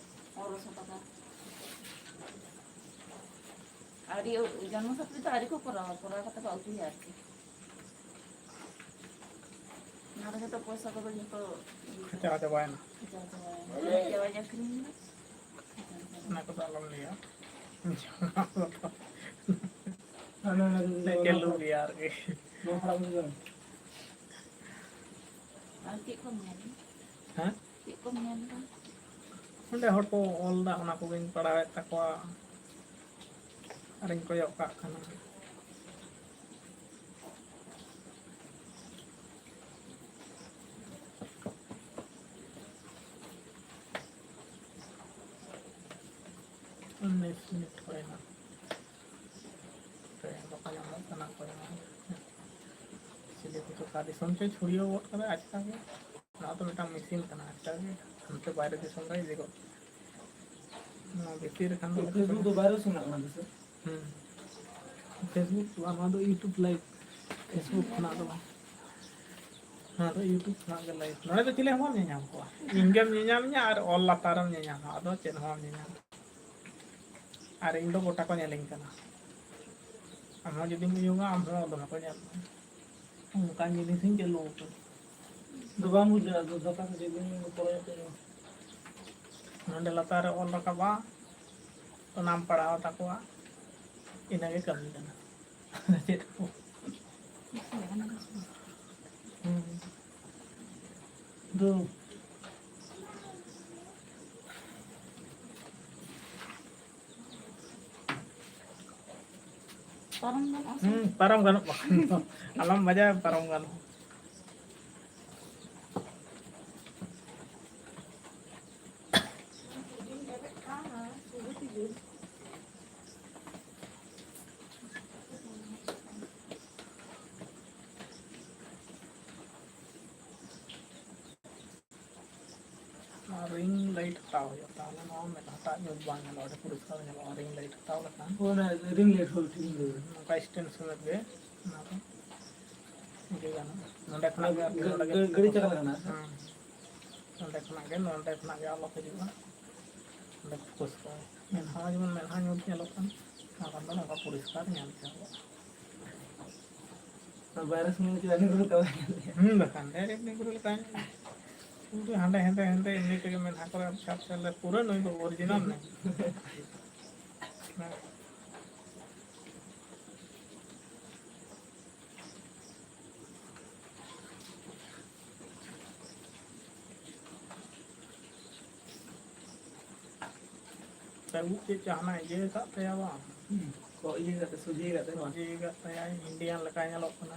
ᱯᱚᱱᱨᱚᱥᱚ ᱴᱟᱠᱟ᱾ ᱟᱹᱣᱨᱤ, ᱡᱚᱱᱢᱚ ᱥᱟᱨᱴᱤᱯᱷᱤᱠᱮᱴ ᱫᱚ ᱟᱹᱣᱨᱤ ᱠᱚ ᱠᱚᱨᱟᱣᱟ, ᱠᱚᱨᱟᱣ ᱠᱟᱛᱮ ᱠᱚ ᱟᱹᱜᱩᱭᱟ ᱟᱨᱠᱤ᱾ ᱚᱱᱟ ᱨᱮᱜᱮ ᱛᱚ ᱯᱚᱭᱥᱟ ᱠᱚᱫᱚ ᱡᱚᱛᱚ ᱠᱷᱟᱪᱟᱞᱟ ᱪᱟᱵᱟᱭᱮᱱᱟ᱾ ᱠᱷᱟᱪᱟᱞᱟ ᱪᱟᱵᱟᱭᱮᱱᱟ᱾ ᱡᱟᱶᱟᱭ ᱟᱹᱠᱷᱨᱤᱧ ᱮᱱᱟ᱾ ᱚᱱᱟ ᱠᱚᱫᱚ ᱟᱞᱚᱢ ᱞᱟᱹᱭᱟ᱾ ᱚᱱᱟ ᱠᱚᱫᱚ ᱪᱟᱹᱞᱩ ᱜᱮᱭᱟ ᱟᱨᱠᱤ᱾ ᱱᱚᱣᱟ ᱠᱷᱟᱨᱟᱯ ᱵᱩᱡᱷᱟᱹᱣ᱾ ᱟᱨ ᱪᱮᱫ ᱠᱚᱢ ᱧᱮᱞ? ᱦᱮᱸ? ᱪᱮᱫ ᱠᱚᱢ ᱧᱮᱞ ᱫᱟ? ᱚᱸᱰᱮ ᱦᱚᱲ ᱠᱚ ᱚᱞ ᱫᱟ, ᱚᱱᱟ ᱠᱚᱜᱮᱧ ᱯᱟᱲᱦᱟᱣᱮᱫ ᱛᱟᱠᱚᱣᱟ ᱟᱨᱤᱧ ᱠᱚᱭᱚᱜ ᱠᱟᱜ ᱠᱟᱱᱟ᱾ ᱩᱱᱤᱥ ᱢᱤᱱᱤᱴ ᱦᱩᱭᱱᱟ᱾ ᱦᱟᱯᱮ, ᱵᱟᱠᱚ ᱧᱟᱢᱚᱜ ᱠᱟᱱᱟ ᱚᱠᱚᱭ ᱦᱚᱸ᱾ ᱪᱤᱞᱤ ᱠᱚᱪᱚ ᱚᱠᱟ ᱫᱤᱥᱚᱢ ᱪᱚᱭ ᱪᱷᱩᱲᱭᱟᱹᱣ ᱜᱚᱫ ᱠᱟᱫᱟ ᱟᱪᱠᱟ ᱜᱮ᱾ ᱱᱚᱣᱟ ᱫᱚ ᱢᱤᱫᱴᱟᱝ ᱢᱮᱥᱤᱱ ᱠᱟᱱᱟ, ᱟᱪᱠᱟ ᱜᱮ ᱦᱟᱱᱛᱮ ᱵᱟᱭᱨᱮ ᱫᱤᱥᱚᱢ ᱨᱮ ᱤᱫᱤ ᱜᱚᱫ ᱠᱟᱫᱟ᱾ ᱱᱚᱣᱟ ᱵᱷᱤᱛᱤᱨ ᱨᱮ ᱠᱷᱟᱱ ᱫᱚ Facebook ᱫᱚ ᱵᱟᱭᱨᱮ ᱥᱮᱱᱟᱜ ᱠᱟᱱᱟ ᱥᱮ? ᱦᱩᱸ᱾ Facebook ᱫᱚ ᱵᱟᱝ, ᱱᱚᱣᱟ ᱫᱚ YouTube live, Facebook ᱠᱷᱚᱱᱟᱜ ᱫᱚ ᱵᱟᱝ᱾ ᱱᱚᱣᱟ ᱫᱚ YouTube ᱠᱷᱚᱱᱟᱜ ᱜᱮ live᱾ ᱱᱚᱰᱮ ᱫᱚ ᱪᱤᱞᱤ ᱦᱚᱸ ᱵᱟᱢ ᱧᱮᱧᱟᱢ ᱠᱚᱣᱟ᱾ ᱤᱧ ᱜᱮᱢ ᱧᱮᱧᱟᱢᱤᱧᱟ ᱟᱨ ᱚᱞ ᱞᱟᱛᱟᱨᱮᱢ ᱧᱮᱧᱟᱢᱟ, ᱟᱫᱚ ᱪᱮᱫ ᱦᱚᱸ ᱵᱟᱢ ᱧᱮᱧᱟᱢᱟ᱾ ᱟᱨ ᱤᱧ ᱫᱚ ᱜᱚᱴᱟ ᱠᱚ ᱧᱮᱞᱤᱧ ᱠᱟᱱᱟ᱾ ᱟᱢ ᱦᱚᱸ ᱡᱩᱫᱤᱢ ᱩᱭᱩᱝᱟ, ᱟᱢ ᱦᱚᱸ ᱫᱚᱢᱮ ᱠᱚ ᱧᱮᱞ ᱢᱮᱭᱟ᱾ ᱚᱱᱠᱟᱱ ᱡᱤᱱᱤᱥᱤᱧ ᱪᱟᱹᱞᱩ ᱟᱠᱟᱫᱟ᱾ ᱫᱚ ᱵᱟᱝ ᱵᱩᱡᱷᱟᱹᱜᱼᱟ, ᱟᱫᱚ ᱫᱟᱠᱟ ᱠᱚ ᱪᱮᱫ ᱵᱤᱱ ᱯᱚᱨᱚᱭᱟ ᱛᱚ? ᱱᱚᱸᱰᱮ ᱞᱟᱛᱟᱨ ᱨᱮ ᱚᱞ ᱨᱟᱠᱟᱵᱟ, ᱚᱱᱟᱢ ᱯᱟᱲᱦᱟᱣ ᱛᱟᱠᱚᱣᱟ, ᱤᱱᱟᱹᱜᱮ ᱠᱟᱹᱢᱤ ᱠᱟᱱᱟ᱾ ᱪᱮᱫ ᱠᱚ? ᱦᱩᱸ᱾ ᱫᱩ᱾ ᱯᱟᱨᱚᱢ ᱜᱟᱱᱚᱜᱼᱟ ᱥᱮ? ᱦᱩᱸ, ᱯᱟᱨᱚᱢ ᱜᱟᱱᱚᱜ ᱵᱟᱠᱷᱟᱱ ᱫᱚ᱾ ᱟᱞᱚᱢ ᱵᱟᱡᱟᱣᱟ, ᱯᱟᱨᱚᱢ ᱜᱟᱱᱚᱜᱼᱟ᱾ ᱟᱨ ᱤᱧ ᱦᱟᱛᱟᱣ ᱦᱩᱭᱩᱜᱼᱟ, ᱛᱟᱦᱚᱞᱮ ᱱᱚᱣᱟ ᱢᱮᱫ ᱦᱟᱛᱟᱜ ᱧᱩᱛ ᱵᱟᱝ ᱧᱮᱞᱚᱜᱼᱟ, ᱟᱹᱰᱤ ᱯᱚᱨᱤᱥᱠᱟᱨ ᱧᱮᱞᱚᱜᱼᱟ ᱨᱤᱝ ᱞᱟᱭᱤᱴ ᱦᱟᱛᱟᱣ ᱞᱮᱠᱷᱟᱱ᱾ ᱚᱱᱟ ᱨᱤᱝ ᱞᱟᱭᱤᱴ ᱦᱚᱸ ᱴᱷᱤᱠ ᱜᱮᱭᱟ᱾ ᱱᱚᱝᱠᱟ ᱮᱠᱥᱴᱮᱱᱥᱚᱱ ᱜᱮ ᱚᱱᱟ ᱫᱚ ᱤᱭᱟᱹ ᱜᱟᱱᱚᱜᱼᱟ᱾ ᱱᱚᱸᱰᱮ ᱠᱷᱚᱱᱟᱜ ᱜᱮ ᱟᱨᱠᱤ ᱜᱟᱹ- ᱱᱚᱸᱰᱮ ᱜᱮ ᱜᱟᱹ- ᱜᱟᱹᱰᱤ ᱪᱟᱞᱟᱜ ᱠᱟᱱᱟ᱾ ᱦᱮᱸ᱾ ᱱᱚᱸᱰᱮ ᱠᱷᱚᱱᱟᱜ ᱜᱮ, ᱱᱚᱸᱰᱮ ᱠᱷᱚᱱᱟᱜ ᱜᱮ ᱟᱞᱚ ᱦᱤᱡᱩᱜᱼᱟ᱾ ᱚᱸᱰᱮ ᱯᱷᱳᱠᱟᱥ ᱠᱚᱜᱼᱟ᱾ ᱢᱮᱫᱦᱟ ᱡᱮᱢᱚᱱ ᱢᱮᱫᱦᱟ ᱧᱩᱛ ᱧᱮᱞᱚᱜ ᱠᱟᱱ, ᱚᱱᱟ ᱠᱷᱟᱱ ᱫᱚ ᱱᱚᱝᱠᱟ ᱯᱚᱨᱤᱥᱠᱟᱨ ᱧᱮᱞ ᱧᱟᱢᱚᱜᱼᱟ᱾ ᱵᱟᱭᱨᱟᱥ ᱢᱚᱱᱮ ᱦᱚᱪᱪᱷᱮ ᱟᱹᱰᱤ ᱨᱚᱠᱚᱢ ᱠᱟᱹᱢᱤ᱾ ᱦᱩᱸ, ᱵᱟᱠᱷᱟᱱ direct ᱱᱤᱜᱨᱚ ᱞᱮᱠᱟ᱾ ᱥᱩᱫᱷᱩ ᱦᱟᱸᱰᱮ, ᱦᱟᱸᱰᱮ, ᱦᱟᱸᱰᱮ ᱮᱢᱱᱤ ᱛᱮᱜᱮ ᱢᱮᱫᱦᱟ ᱠᱚᱨᱮ ᱪᱷᱟᱯ ᱪᱷᱟᱯ ᱞᱮ ᱯᱩᱨᱟᱹ ᱱᱩᱭ ᱫᱚ original ᱱᱮ᱾ ᱛᱟᱹᱨᱩᱵ ᱪᱮᱫ ᱪᱚ ᱦᱟᱱᱟ ᱤᱭᱟᱹ ᱠᱟᱜ ᱛᱟᱭᱟ ᱵᱟᱝ? ᱦᱩᱸ, ᱠᱚ ᱤᱭᱟᱹ ᱠᱟᱜ ᱛᱟᱭᱟ, ᱥᱚᱡᱷᱮ ᱠᱟᱜ ᱛᱟᱭᱟ ᱵᱟᱝ? ᱥᱚᱡᱷᱮ ᱠᱟᱜ ᱛᱟᱭᱟ, Indian ᱞᱮᱠᱟᱭ ᱧᱮᱞᱚᱜ ᱠᱟᱱᱟ᱾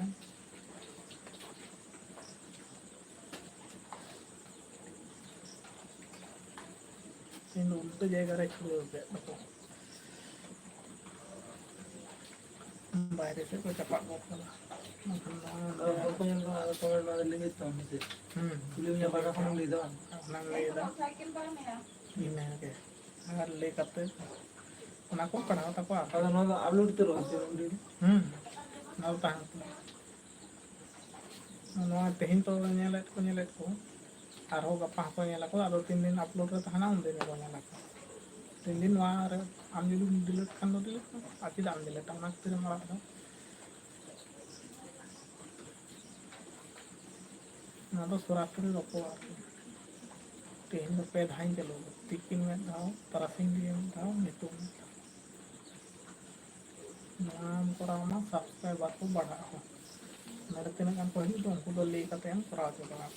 ᱛᱮᱦᱮᱧ ᱫᱚ ᱩᱞᱴᱟᱹ ᱡᱟᱭᱜᱟ ᱨᱮ ᱪᱷᱩᱲᱟᱹᱣ ᱠᱮᱫ ᱫᱚᱠᱚ᱾ ᱵᱟᱭᱨᱮ ᱥᱮᱫ ᱠᱚ ᱪᱟᱯᱟᱫ ᱜᱚᱫ ᱠᱟᱫᱟ᱾ ᱵᱟᱝᱠᱷᱟᱱ ᱱᱚᱣᱟ ᱟᱫᱚ ᱦᱚᱲ ᱠᱚ ᱧᱮᱞ ᱠᱚᱣᱟ, ᱟᱫᱚ comment ᱢᱟ ᱞᱟᱹᱭ ᱦᱩᱭᱩᱜ ᱛᱟᱢᱟ ᱥᱮ ᱪᱮᱫ? ᱦᱩᱸ᱾ ᱠᱩᱞᱤ ᱢᱮᱭᱟ ᱯᱟᱦᱴᱟ ᱠᱷᱚᱱᱮᱢ ᱞᱟᱹᱭ ᱫᱟ ᱵᱟᱝ? ᱚᱱᱟᱢ ᱞᱟᱹᱭ ᱫᱟ᱾ ᱤᱱᱟᱹ ᱜᱮ᱾ ᱟᱨ ᱞᱟᱹᱭ ᱠᱟᱛᱮ ᱚᱱᱟ ᱠᱚ ᱯᱟᱲᱦᱟᱣ ᱛᱟᱠᱚᱣᱟ᱾ ᱟᱫᱚ ᱱᱚᱣᱟ ᱫᱚ upload ᱩᱛᱟᱹᱨᱚᱜᱼᱟ ᱥᱮ ᱪᱮᱫ already? ᱦᱩᱸ᱾ ᱚᱱᱟ ᱫᱚ ᱛᱟᱦᱮᱸ ᱩᱛᱟᱹᱨᱚᱜᱼᱟ᱾ ᱱᱚᱣᱟ ᱛᱮᱦᱮᱧ ᱛᱚ ᱧᱮᱞᱮᱫ ᱠᱚ, ᱧᱮᱞᱮᱫ ᱠᱚ, ᱟᱨᱦᱚᱸ ᱜᱟᱯᱟ ᱦᱚᱸᱠᱚ ᱧᱮᱞ ᱟᱠᱚ, ᱟᱫᱚ ᱛᱤᱱ ᱫᱤᱱ upload ᱨᱮ ᱛᱟᱦᱮᱱᱟ, ᱩᱱ ᱫᱤᱱ ᱜᱮᱠᱚ ᱧᱮᱞ ᱟᱠᱚ᱾ ᱛᱤᱱ ᱫᱤᱱ ᱱᱚᱣᱟ ᱨᱮ ᱟᱢ ᱡᱩᱫᱤᱢ delete ᱠᱷᱟᱱ ᱫᱚ delete ᱢᱮ, ᱟᱨ ᱪᱮᱫᱟᱜ ᱮᱢ delete ᱟ? ᱚᱱᱟ ᱠᱷᱟᱹᱛᱤᱨ ᱮᱢ ᱟᱲᱟᱜ ᱮᱫᱟ᱾ ᱱᱚᱣᱟ ᱫᱚ ᱥᱚᱨᱟᱥᱚᱨᱤ ᱨᱚᱯᱚᱲ ᱟᱨᱠᱤ᱾ ᱛᱮᱦᱮᱧ ᱫᱚ ᱯᱮ ᱫᱷᱟᱣ ᱤᱧ ᱪᱟᱹᱞᱩ ᱟᱠᱟᱫᱟ, ᱛᱤᱠᱤᱱ ᱢᱤᱫ ᱫᱷᱟᱣ, ᱛᱟᱨᱟᱥᱤᱧ ᱫᱤᱭᱮ ᱢᱤᱫ ᱫᱷᱟᱣ, ᱱᱤᱛᱚᱜ ᱢᱤᱫ ᱫᱷᱟᱣ᱾ ᱱᱚᱣᱟᱢ ᱠᱚᱨᱟᱣ ᱢᱟ subscriber ᱠᱚ ᱵᱟᱲᱦᱟᱜ ᱟᱠᱚ᱾ ᱱᱚᱰᱮ ᱛᱤᱱᱟᱹᱜ ᱜᱟᱱ ᱠᱚ ᱦᱤᱡᱩᱜ ᱫᱚ ᱩᱱᱠᱩ ᱫᱚ ᱞᱟᱹᱭ ᱠᱟᱛᱮ ᱮᱢ ᱠᱚᱨᱟᱣ ᱦᱚᱪᱚ ᱠᱚᱣᱟ᱾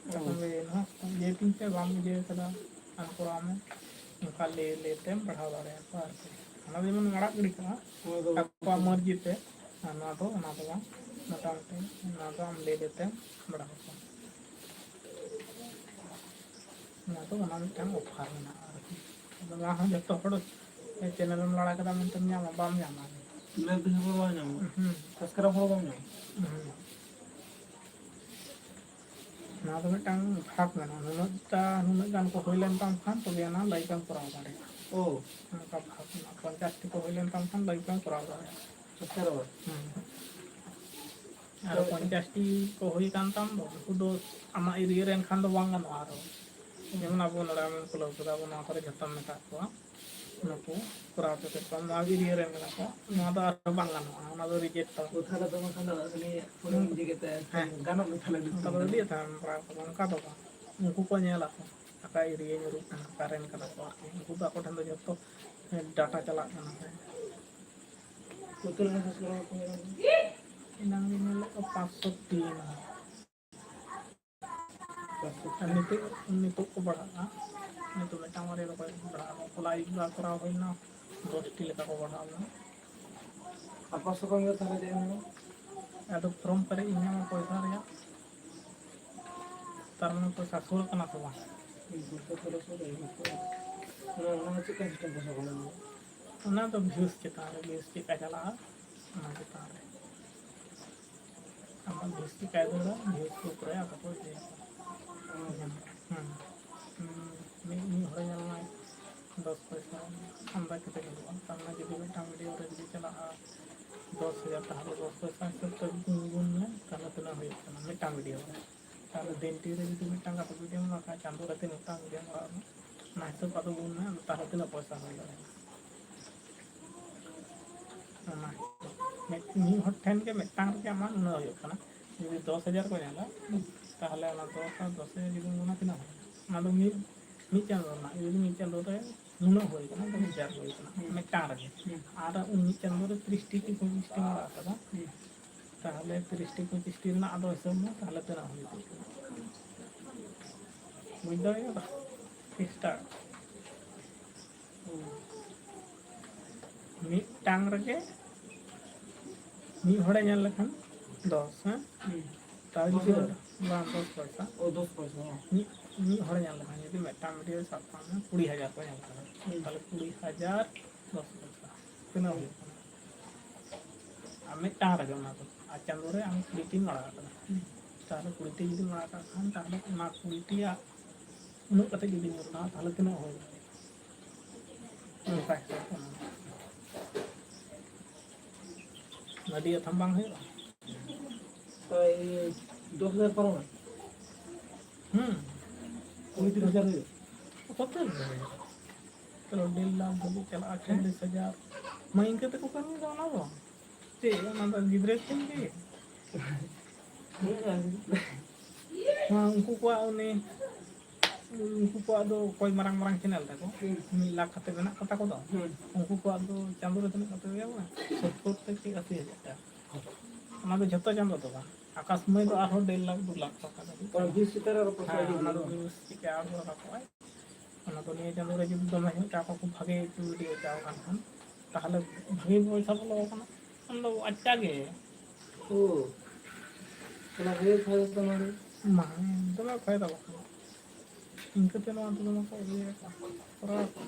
ᱦᱩᱸ᱾ ᱛᱚᱠᱷᱚᱱ ᱞᱟᱹᱭ ᱱᱚᱣᱟ ᱤᱭᱟᱹ ᱛᱤᱧ ᱯᱮ, ᱵᱟᱢ ᱤᱭᱟᱹ ᱠᱟᱫᱟ, ᱟᱢ ᱠᱚᱨᱟᱣ ᱢᱮ᱾ ᱚᱱᱠᱟ ᱞᱟᱹᱭ ᱞᱟᱹᱭ ᱛᱮᱢ ᱵᱟᱲᱦᱟᱣ ᱫᱟᱲᱮᱭᱟᱠᱚᱣᱟ ᱟᱨᱠᱤ᱾ ᱚᱱᱟ ᱫᱚ ᱡᱮᱢᱚᱱ ᱟᱲᱟᱜ ᱜᱤᱰᱤ ᱠᱟᱜᱼᱟ, ᱚᱱᱟ ᱫᱚ ᱟᱠᱚᱣᱟᱜ ᱢᱚᱨᱡᱤ ᱛᱮ᱾ ᱟᱨ ᱱᱚᱣᱟ ᱫᱚ, ᱚᱱᱟ ᱫᱚ ᱵᱟᱝ, ᱢᱚᱴᱟᱢᱩᱴᱤ ᱱᱚᱣᱟ ᱫᱚ ᱟᱢ ᱞᱟᱹᱭ ᱞᱟᱹᱭ ᱛᱮᱢ ᱵᱟᱲᱦᱟᱣ ᱠᱚᱣᱟ᱾ ᱚᱱᱟ ᱫᱚ ᱚᱱᱟ ᱢᱤᱫᱴᱟᱝ offer ᱢᱮᱱᱟᱜᱼᱟ ᱟᱨᱠᱤ᱾ ᱟᱫᱚ ᱱᱚᱣᱟ ᱦᱚᱸ ᱡᱚᱛᱚ ᱦᱚᱲ channel ᱮᱢ ᱞᱟᱲᱟ ᱠᱮᱫᱟ ᱢᱮᱱᱛᱮᱢ ᱧᱟᱢᱟ, ᱵᱟᱢ ᱧᱟᱢᱟ᱾ ᱧᱮᱞ ᱛᱮᱦᱚᱸ ᱵᱟᱢ ᱧᱟᱢᱟ᱾ ᱦᱩᱸ᱾ Subscribe ᱦᱚᱸ ᱵᱟᱢ ᱧᱟᱢᱟ᱾ ᱦᱩᱸ᱾ ᱱᱚᱣᱟ ᱫᱚ ᱢᱤᱫᱴᱟᱝ ᱵᱷᱟᱜᱽ ᱢᱮᱱᱟᱜᱼᱟ, ᱱᱩᱱᱟᱹᱜ ᱴᱟ, ᱱᱩᱱᱟᱹᱜ ᱜᱟᱱ ᱠᱚ ᱦᱩᱭ ᱞᱮᱱ ᱛᱟᱢ ᱠᱷᱟᱱ ᱛᱚᱵᱮ ᱟᱱᱟ live ᱮᱢ ᱠᱚᱨᱟᱣ ᱫᱟᱲᱮᱭᱟᱜᱼᱟ᱾ ᱚ᱾ ᱱᱚᱝᱠᱟ ᱵᱷᱟᱜᱽ ᱢᱮᱱᱟᱜᱼᱟ, ᱯᱚᱧᱪᱟᱥ ᱴᱤ ᱠᱚ ᱦᱩᱭ ᱞᱮᱱ ᱛᱟᱢ ᱠᱷᱟᱱ live ᱮᱢ ᱠᱚᱨᱟᱣ ᱫᱟᱲᱮᱭᱟᱜᱼᱟ᱾ ᱥᱚᱛᱛᱚᱨ ᱵᱟᱨ᱾ ᱦᱩᱸ᱾ ᱟᱨ ᱛᱚ ᱯᱚᱧᱪᱟᱥ ᱴᱤ ᱠᱚ ᱦᱩᱭ ᱠᱟᱱ ᱛᱟᱢ ᱫᱚ, ᱩᱱᱠᱩ ᱫᱚ ᱟᱢᱟᱜ area ᱨᱮ ᱮᱱᱠᱷᱟᱱ ᱫᱚ ᱵᱟᱝ ᱜᱟᱱᱚᱜᱼᱟ ᱟᱨᱚ᱾ ᱡᱮᱢᱚᱱ ᱟᱵᱚ ᱱᱚᱰᱮ ᱟᱢᱮᱢ ᱠᱷᱩᱞᱟᱹᱣ ᱠᱮᱫᱟ, ᱟᱵᱚ ᱱᱚᱣᱟ ᱠᱚᱨᱮ ᱡᱷᱚᱛᱚᱢ ᱢᱮᱛᱟᱜ ᱠᱚᱣᱟ, ᱱᱩᱠᱩ ᱠᱚᱨᱟᱣ ᱦᱚᱪᱚ ᱠᱮᱫ ᱠᱚᱣᱟ, ᱱᱚᱣᱟ area ᱨᱮᱱ ᱠᱟᱱᱟ ᱠᱚ, ᱱᱚᱣᱟ ᱫᱚ ᱟᱨᱚ ᱵᱟᱝ ᱜᱟᱱᱚᱜᱼᱟ, ᱚᱱᱟ ᱫᱚ reject ᱛᱟᱢᱟ᱾ ᱚ, ᱛᱟᱦᱞᱮ ᱫᱚ ᱵᱟᱝᱠᱷᱟᱱ ᱫᱚ ᱩᱱᱤ ᱯᱷᱳᱱ ᱦᱩᱸ᱾ ᱤᱫᱤ ᱠᱟᱛᱮ ᱦᱮᱸ᱾ ᱜᱟᱱᱚᱜ ᱜᱮ ᱛᱟᱦᱞᱮ ᱚᱱᱠᱟ ᱫᱚ ᱟᱹᱰᱤ ᱟᱹᱛᱷᱟᱹᱱ ᱵᱟᱲᱟ ᱠᱚᱫᱚ, ᱚᱱᱠᱟ ᱫᱚ ᱵᱟᱝ᱾ ᱩᱱᱠᱩ ᱠᱚ ᱧᱮᱞ ᱟᱠᱚ, ᱚᱠᱟ area ᱧᱩᱨᱩᱜ ᱠᱟᱱᱟ, ᱚᱠᱟ ᱨᱮᱱ ᱠᱟᱱᱟ ᱠᱚ ᱟᱨᱠᱤ᱾ ᱩᱱᱠᱩ ᱫᱚ ᱟᱠᱚ ᱴᱷᱮᱱ ᱫᱚ ᱡᱷᱚᱛᱚ data ᱪᱟᱞᱟᱜ ᱠᱟᱱᱟ ᱥᱮ᱾ ᱩᱛᱟᱹᱨ ᱨᱮᱱᱟᱜ subscriber ᱠᱚ ᱧᱮᱞ ᱧᱟᱢᱟ᱾ ᱮᱱᱟᱝ ᱜᱮ ᱧᱮᱞ ᱞᱮᱫ ᱠᱚ ᱯᱟᱸᱪᱥᱚ ᱛᱤᱱ᱾ ᱯᱟᱸᱪᱥᱚ ᱟᱨ ᱛᱤᱱ᱾ ᱱᱤᱛᱚᱜ, ᱱᱤᱛᱚᱜ ᱠᱚ ᱵᱟᱲᱦᱟᱜᱼᱟ᱾ ᱱᱤᱛᱚᱜ ᱢᱤᱫᱴᱟᱝ ᱵᱟᱨᱭᱟ ᱫᱚᱠᱚ ᱵᱟᱲᱦᱟᱜᱼᱟ᱾ ᱵᱟᱯᱞᱟ ᱟᱹᱭᱩᱵ ᱵᱮᱲᱟ ᱠᱚᱨᱟᱣ ᱦᱩᱭ ᱞᱮᱱᱟ, ᱫᱚᱥ ᱴᱤ ᱞᱮᱠᱟ ᱠᱚ ᱵᱟᱲᱦᱟᱣ ᱞᱮᱱᱟ᱾ ᱟᱨ ᱯᱟᱸᱪᱥᱚ ᱠᱷᱚᱱ ᱜᱮ ᱛᱟᱦᱞᱮ ᱪᱮᱫ ᱮᱢ ᱢᱮᱱᱟ? ᱟᱫᱚ form ᱯᱮᱨᱮᱡ ᱤᱧ ᱧᱟᱢᱟ ᱯᱚᱭᱥᱟ ᱨᱮᱭᱟᱜ, ᱛᱟᱨ ᱢᱟᱱᱮ ᱯᱚᱭᱥᱟ ᱥᱩᱨ ᱠᱟᱱᱟ ᱥᱮ ᱵᱟᱝ? ᱦᱩᱸ, ᱯᱚᱭᱥᱟ ᱛᱟᱦᱞᱮ ᱥᱩᱨ ᱨᱮ ᱦᱤᱡᱩᱜ ᱠᱟᱱᱟ᱾ ᱚᱱᱟ, ᱚᱱᱟ ᱪᱮᱫ ᱞᱮᱠᱟ system ᱯᱚᱭᱥᱟ ᱠᱚ ᱧᱟᱢᱟ? ᱚᱱᱟ ᱫᱚ views ᱪᱮᱛᱟᱱ ᱨᱮ, views ᱪᱮᱫ ᱞᱮᱠᱟ ᱪᱟᱞᱟᱜᱼᱟ, ᱚᱱᱟ ᱪᱮᱛᱟᱱ ᱨᱮ᱾ ᱟᱢᱟᱜ views ᱪᱮᱫ ᱞᱮᱠᱟᱭ ᱫᱟᱹᱲᱟ, views ᱠᱚ ᱯᱩᱨᱟᱹ ᱟᱠᱚ ᱠᱚ ᱤᱫᱤᱭᱟᱠᱚ᱾ ᱦᱩᱸ᱾ ᱦᱩᱸ᱾ ᱦᱩᱸ᱾ ᱢᱤᱫ, ᱢᱤᱫ ᱦᱚᱲᱮ ᱧᱮᱞ ᱢᱟᱭ ᱫᱚᱥ ᱯᱚᱭᱥᱟ, ᱟᱢᱫᱟ ᱠᱟᱛᱮ ᱧᱮᱞᱚᱜᱼᱟ᱾ ᱛᱟᱨ ᱢᱟᱱᱮ ᱡᱩᱫᱤ ᱢᱤᱫᱴᱟᱝ video ᱨᱮ ᱡᱩᱫᱤ ᱪᱟᱞᱟᱜᱼᱟ ᱫᱚᱥ ᱦᱟᱡᱟᱨ, ᱛᱟᱦᱞᱮ ᱫᱚᱥ ᱯᱚᱭᱥᱟ ᱦᱤᱥᱟᱹᱵ ᱛᱮ ᱜᱩᱱ, ᱜᱩᱱ ᱢᱮ, ᱛᱟᱦᱞᱮ ᱛᱤᱱᱟᱹᱜ ᱦᱩᱭᱩᱜ ᱠᱟᱱᱟ ᱢᱤᱫᱴᱟᱝ video ᱨᱮ? ᱛᱟᱦᱞᱮ ᱫᱤᱱᱴᱤ ᱨᱮ ᱡᱩᱫᱤ ᱢᱤᱫᱴᱟᱝ ᱠᱟᱛᱮ video ᱮᱢ ᱨᱟᱠᱟᱵᱟ, ᱪᱟᱸᱫᱳ ᱨᱮ ᱛᱤᱱᱟᱹᱜ ᱴᱟᱝ video ᱮᱢ ᱨᱟᱠᱟᱵᱟ, ᱚᱱᱟ ᱦᱤᱥᱟᱹᱵ ᱟᱫᱚ ᱜᱩᱱ ᱢᱮ, ᱟᱫᱚ ᱛᱟᱦᱞᱮ ᱛᱤᱱᱟᱹᱜ ᱯᱚᱭᱥᱟ ᱦᱩᱭ ᱫᱟᱲᱮᱭᱟᱜᱼᱟ᱾ ᱚᱱᱟ ᱢᱤᱫ, ᱢᱤᱫ ᱦᱚᱲ ᱴᱷᱮᱱ ᱜᱮ ᱢᱤᱫᱴᱟᱝ ᱨᱮᱜᱮ ᱟᱢᱟᱜ ᱱᱩᱱᱟᱹᱜ ᱦᱩᱭᱩᱜ ᱠᱟᱱᱟ᱾ ᱡᱩᱫᱤ ᱫᱚᱥ ᱦᱟᱡᱟᱨ ᱠᱚ ᱧᱮᱞᱟ, ᱛᱟᱦᱞᱮ ᱚᱱᱟ ᱫᱚᱥ ᱟᱨ ᱫᱚᱥ ᱦᱟᱡᱟᱨ ᱡᱩᱫᱤ ᱚᱱᱟ ᱛᱤᱱᱟᱹᱜ ᱦᱩᱭᱩᱜᱼᱟ? ᱚᱱᱟ ᱫᱚ ᱢᱤᱫ, ᱢᱤᱫ ᱪᱟᱸᱫᱳ ᱨᱮᱱᱟᱜ, ᱡᱩᱫᱤ ᱢᱤᱫ ᱪᱟᱸᱫᱳ ᱨᱮ ᱱᱩᱱᱟᱹᱜ ᱦᱩᱭ ᱠᱟᱱᱟ, ᱫᱚᱥ ᱦᱟᱡᱟᱨ ᱦᱩᱭ ᱠᱟᱱᱟ, ᱦᱩᱸ᱾ ᱢᱤᱫᱴᱟᱝ ᱨᱮᱜᱮ᱾ ᱦᱩᱸ᱾ ᱟᱨ ᱩᱱ ᱢᱤᱫ ᱪᱟᱸᱫᱳ ᱨᱮ ᱛᱤᱨᱤᱥ ᱴᱤ ᱠᱤ ᱯᱚᱸᱭᱛᱨᱤᱥ ᱴᱤ ᱚᱲᱟᱜ ᱠᱟᱫᱟ, ᱦᱩᱸ᱾ ᱛᱟᱦᱞᱮ ᱛᱤᱨᱤᱥ ᱴᱤ ᱯᱚᱸᱭᱛᱨᱤᱥ ᱴᱤ ᱨᱮᱱᱟᱜ ᱟᱫᱚ ᱦᱤᱥᱟᱹᱵ ᱢᱮ, ᱛᱟᱦᱞᱮ ᱛᱤᱱᱟᱹᱜ ᱦᱩᱭ ᱠᱚᱜ ᱠᱟᱱᱟ? ᱵᱩᱡᱽ ᱫᱟᱲᱮ ᱠᱟᱫᱟ? ᱛᱤᱨᱤᱥ ᱴᱟ᱾ ᱦᱩᱸ᱾ ᱢᱤᱫᱴᱟᱝ ᱨᱮᱜᱮ ᱢᱤᱫ ᱦᱚᱲᱮ ᱧᱮᱞ ᱞᱮᱠᱷᱟᱱ ᱫᱚᱥ, ᱦᱮᱸ? ᱦᱩᱸ᱾ ᱛᱟᱣ ᱫᱚᱥ ᱡᱩᱫᱤ ᱦᱟᱡᱟᱨ? ᱵᱟᱝ, ᱫᱚᱥ ᱯᱚᱭᱥᱟ᱾ ᱚ, ᱫᱚᱥ ᱯᱚᱭᱥᱟ, ᱦᱮᱸ᱾ ᱢᱤᱫ, ᱢᱤᱫ ᱦᱚᱲᱮ ᱧᱮᱞ ᱞᱮᱠᱷᱟᱱ ᱡᱩᱫᱤ ᱢᱤᱫᱴᱟᱝ video ᱥᱟᱵ ᱠᱟᱜ ᱢᱮ ᱠᱩᱲᱤ ᱦᱟᱡᱟᱨ ᱠᱚ ᱧᱮᱞ ᱠᱟᱫᱟ, ᱦᱩᱸ᱾ ᱛᱟᱦᱞᱮ ᱠᱩᱲᱤ ᱦᱟᱡᱟᱨ ᱫᱚᱥ ᱯᱚᱭᱥᱟ ᱛᱤᱱᱟᱹᱜ ᱦᱩᱭᱩᱜ ᱠᱟᱱᱟ? ᱟᱨ ᱢᱤᱫᱴᱟᱝ ᱨᱮᱜᱮ ᱚᱱᱟ ᱫᱚ, ᱟᱨ ᱪᱟᱸᱫᱳ ᱨᱮ ᱟᱢ ᱠᱩᱲᱤ ᱴᱤᱢ ᱟᱲᱟᱜ ᱠᱟᱫᱟ᱾ ᱦᱩᱸ᱾ ᱛᱟᱦᱚᱞᱮ ᱠᱩᱲᱤ ᱴᱤ ᱡᱩᱫᱤᱢ ᱟᱲᱟᱜ ᱠᱟᱜ ᱠᱷᱟᱱ, ᱛᱟᱦᱚᱞᱮ ᱚᱱᱟ ᱠᱩᱲᱤ ᱴᱤᱭᱟᱜ ᱩᱱᱟᱹᱜ ᱠᱟᱛᱮ ᱡᱩᱫᱤᱢ ᱦᱟᱛᱟᱣᱟ, ᱛᱟᱦᱚᱞᱮ ᱛᱤᱱᱟᱹᱜ ᱦᱩᱭ ᱫᱟᱲᱮᱭᱟᱜᱼᱟ? ᱚᱱᱠᱟ ᱦᱤᱥᱟᱹᱵ ᱠᱟᱱᱟ᱾ ᱟᱹᱰᱤ ᱟᱛᱷᱟᱢ ᱵᱟᱝ ᱦᱩᱭᱩᱜᱼᱟ? ᱳᱭ ᱫᱚᱥ ᱦᱟᱡᱟᱨ ᱯᱟᱨᱚᱢᱟ᱾ ᱦᱩᱸ᱾ ᱠᱩᱲᱤ ᱛᱤᱨᱤᱥ ᱦᱟᱡᱟᱨ ᱦᱩᱭᱩᱜᱼᱟ᱾ ᱠᱚᱛᱚ ᱦᱩᱭᱩᱜᱼᱟ? ᱛᱚ, ᱰᱮᱲ ᱞᱟᱠᱷ ᱫᱷᱟᱹᱵᱤᱡ ᱪᱟᱞᱟᱜᱼᱟ, ᱦᱮᱸ? ᱪᱚᱞᱞᱤᱥ ᱦᱟᱡᱟᱨ᱾ ᱢᱟ, ᱤᱱᱠᱟᱹ ᱛᱮᱠᱚ ᱠᱟᱹᱢᱤᱭᱮᱫᱟ ᱚᱱᱟ ᱫᱚ᱾ ᱪᱮᱫ, ᱚᱱᱟ ᱫᱚ ᱜᱤᱫᱽᱨᱟᱹ ᱠᱷᱚᱱ ᱜᱮ? ᱦᱮᱸ᱾ ᱱᱚᱣᱟ ᱩᱱᱠᱩ ᱠᱚᱣᱟᱜ ᱩᱱᱤ, ᱩᱱᱠᱩ ᱠᱚᱣᱟᱜ ᱫᱚ ᱚᱠᱚᱭ ᱢᱟᱨᱟᱝ ᱢᱟᱨᱟᱝ ᱪᱮᱱᱮᱞ ᱛᱟᱠᱚ, ᱦᱩᱸ᱾ ᱢᱤᱫ ᱞᱟᱠᱷ ᱠᱟᱛᱮ ᱢᱮᱱᱟᱜ ᱠᱚᱛᱟ ᱠᱚ ᱫᱚ, ᱦᱩᱸ᱾ ᱩᱱᱠᱩ ᱠᱚᱣᱟᱜ ᱫᱚ ᱪᱟᱸᱫᱳ ᱨᱮ ᱛᱤᱱᱟᱹᱜ ᱠᱟᱛᱮ ᱦᱩᱭᱩᱜᱼᱟ? ᱥᱚᱛᱛᱚᱨ ᱛᱷᱮᱠᱮ ᱟᱥᱤ ᱦᱟᱡᱟᱨ ᱴᱟᱠᱟ᱾ ᱚᱱᱟ ᱫᱚ ᱡᱷᱚᱛᱚ ᱪᱟᱸᱫᱳ ᱫᱚ ᱵᱟᱝ, ᱟᱠᱟ ᱥᱚᱢᱚᱭ ᱫᱚ ᱟᱨᱦᱚᱸ ᱰᱮᱲ ᱞᱟᱠᱷ, ᱫᱩ ᱞᱟᱠᱷ ᱴᱟᱠᱟ ᱫᱷᱟᱹᱵᱤᱡ᱾ ᱚᱱᱟ views ᱪᱮᱛᱟᱱ ᱨᱮ ᱟᱨᱚ ᱯᱚᱭᱥᱟ ᱦᱮᱸ, ᱦᱤᱡᱩᱜ ᱚᱱᱟ ᱫᱚ ᱠᱟᱱᱟ᱾ Views ᱪᱮᱛᱟᱱ ᱨᱮ ᱟᱨᱦᱚᱸ ᱨᱟᱠᱟᱵ ᱟᱭ᱾ ᱚᱱᱟ ᱫᱚ ᱱᱤᱭᱟᱹ ᱪᱟᱸᱫᱳ ᱨᱮ ᱡᱩᱫᱤ ᱫᱚᱢᱮ ᱧᱚᱜ ᱪᱟᱣ ᱠᱚ, ᱵᱷᱟᱜᱮ ᱵᱷᱤᱰᱤᱭᱳ ᱪᱟᱣ ᱠᱟᱱ ᱠᱷᱟᱱ, ᱛᱟᱦᱚᱞᱮ ᱵᱷᱟᱜᱮ ᱯᱚᱭᱥᱟ ᱵᱚᱞᱚ ᱟᱠᱟᱱᱟ᱾ ᱚᱱᱟ ᱫᱚ ᱟᱪᱪᱷᱟ ᱜᱮ᱾ ᱳ, ᱚᱱᱟ ᱵᱷᱟᱜᱮ ᱯᱷᱟᱭᱫᱟ ᱛᱟᱢᱟ ᱨᱮ᱾ ᱢᱟ, ᱫᱚᱢᱮ ᱯᱷᱟᱭᱫᱟ ᱵᱟᱠᱷᱟᱱ᱾ ᱤᱱᱠᱟᱹᱛᱮ ᱱᱚᱣᱟ ᱫᱚ ᱫᱚᱢᱮ ᱠᱚ ᱤᱭᱟᱹᱭᱟᱠᱚ, ᱠᱚᱨᱟᱣ ᱟᱠᱚ᱾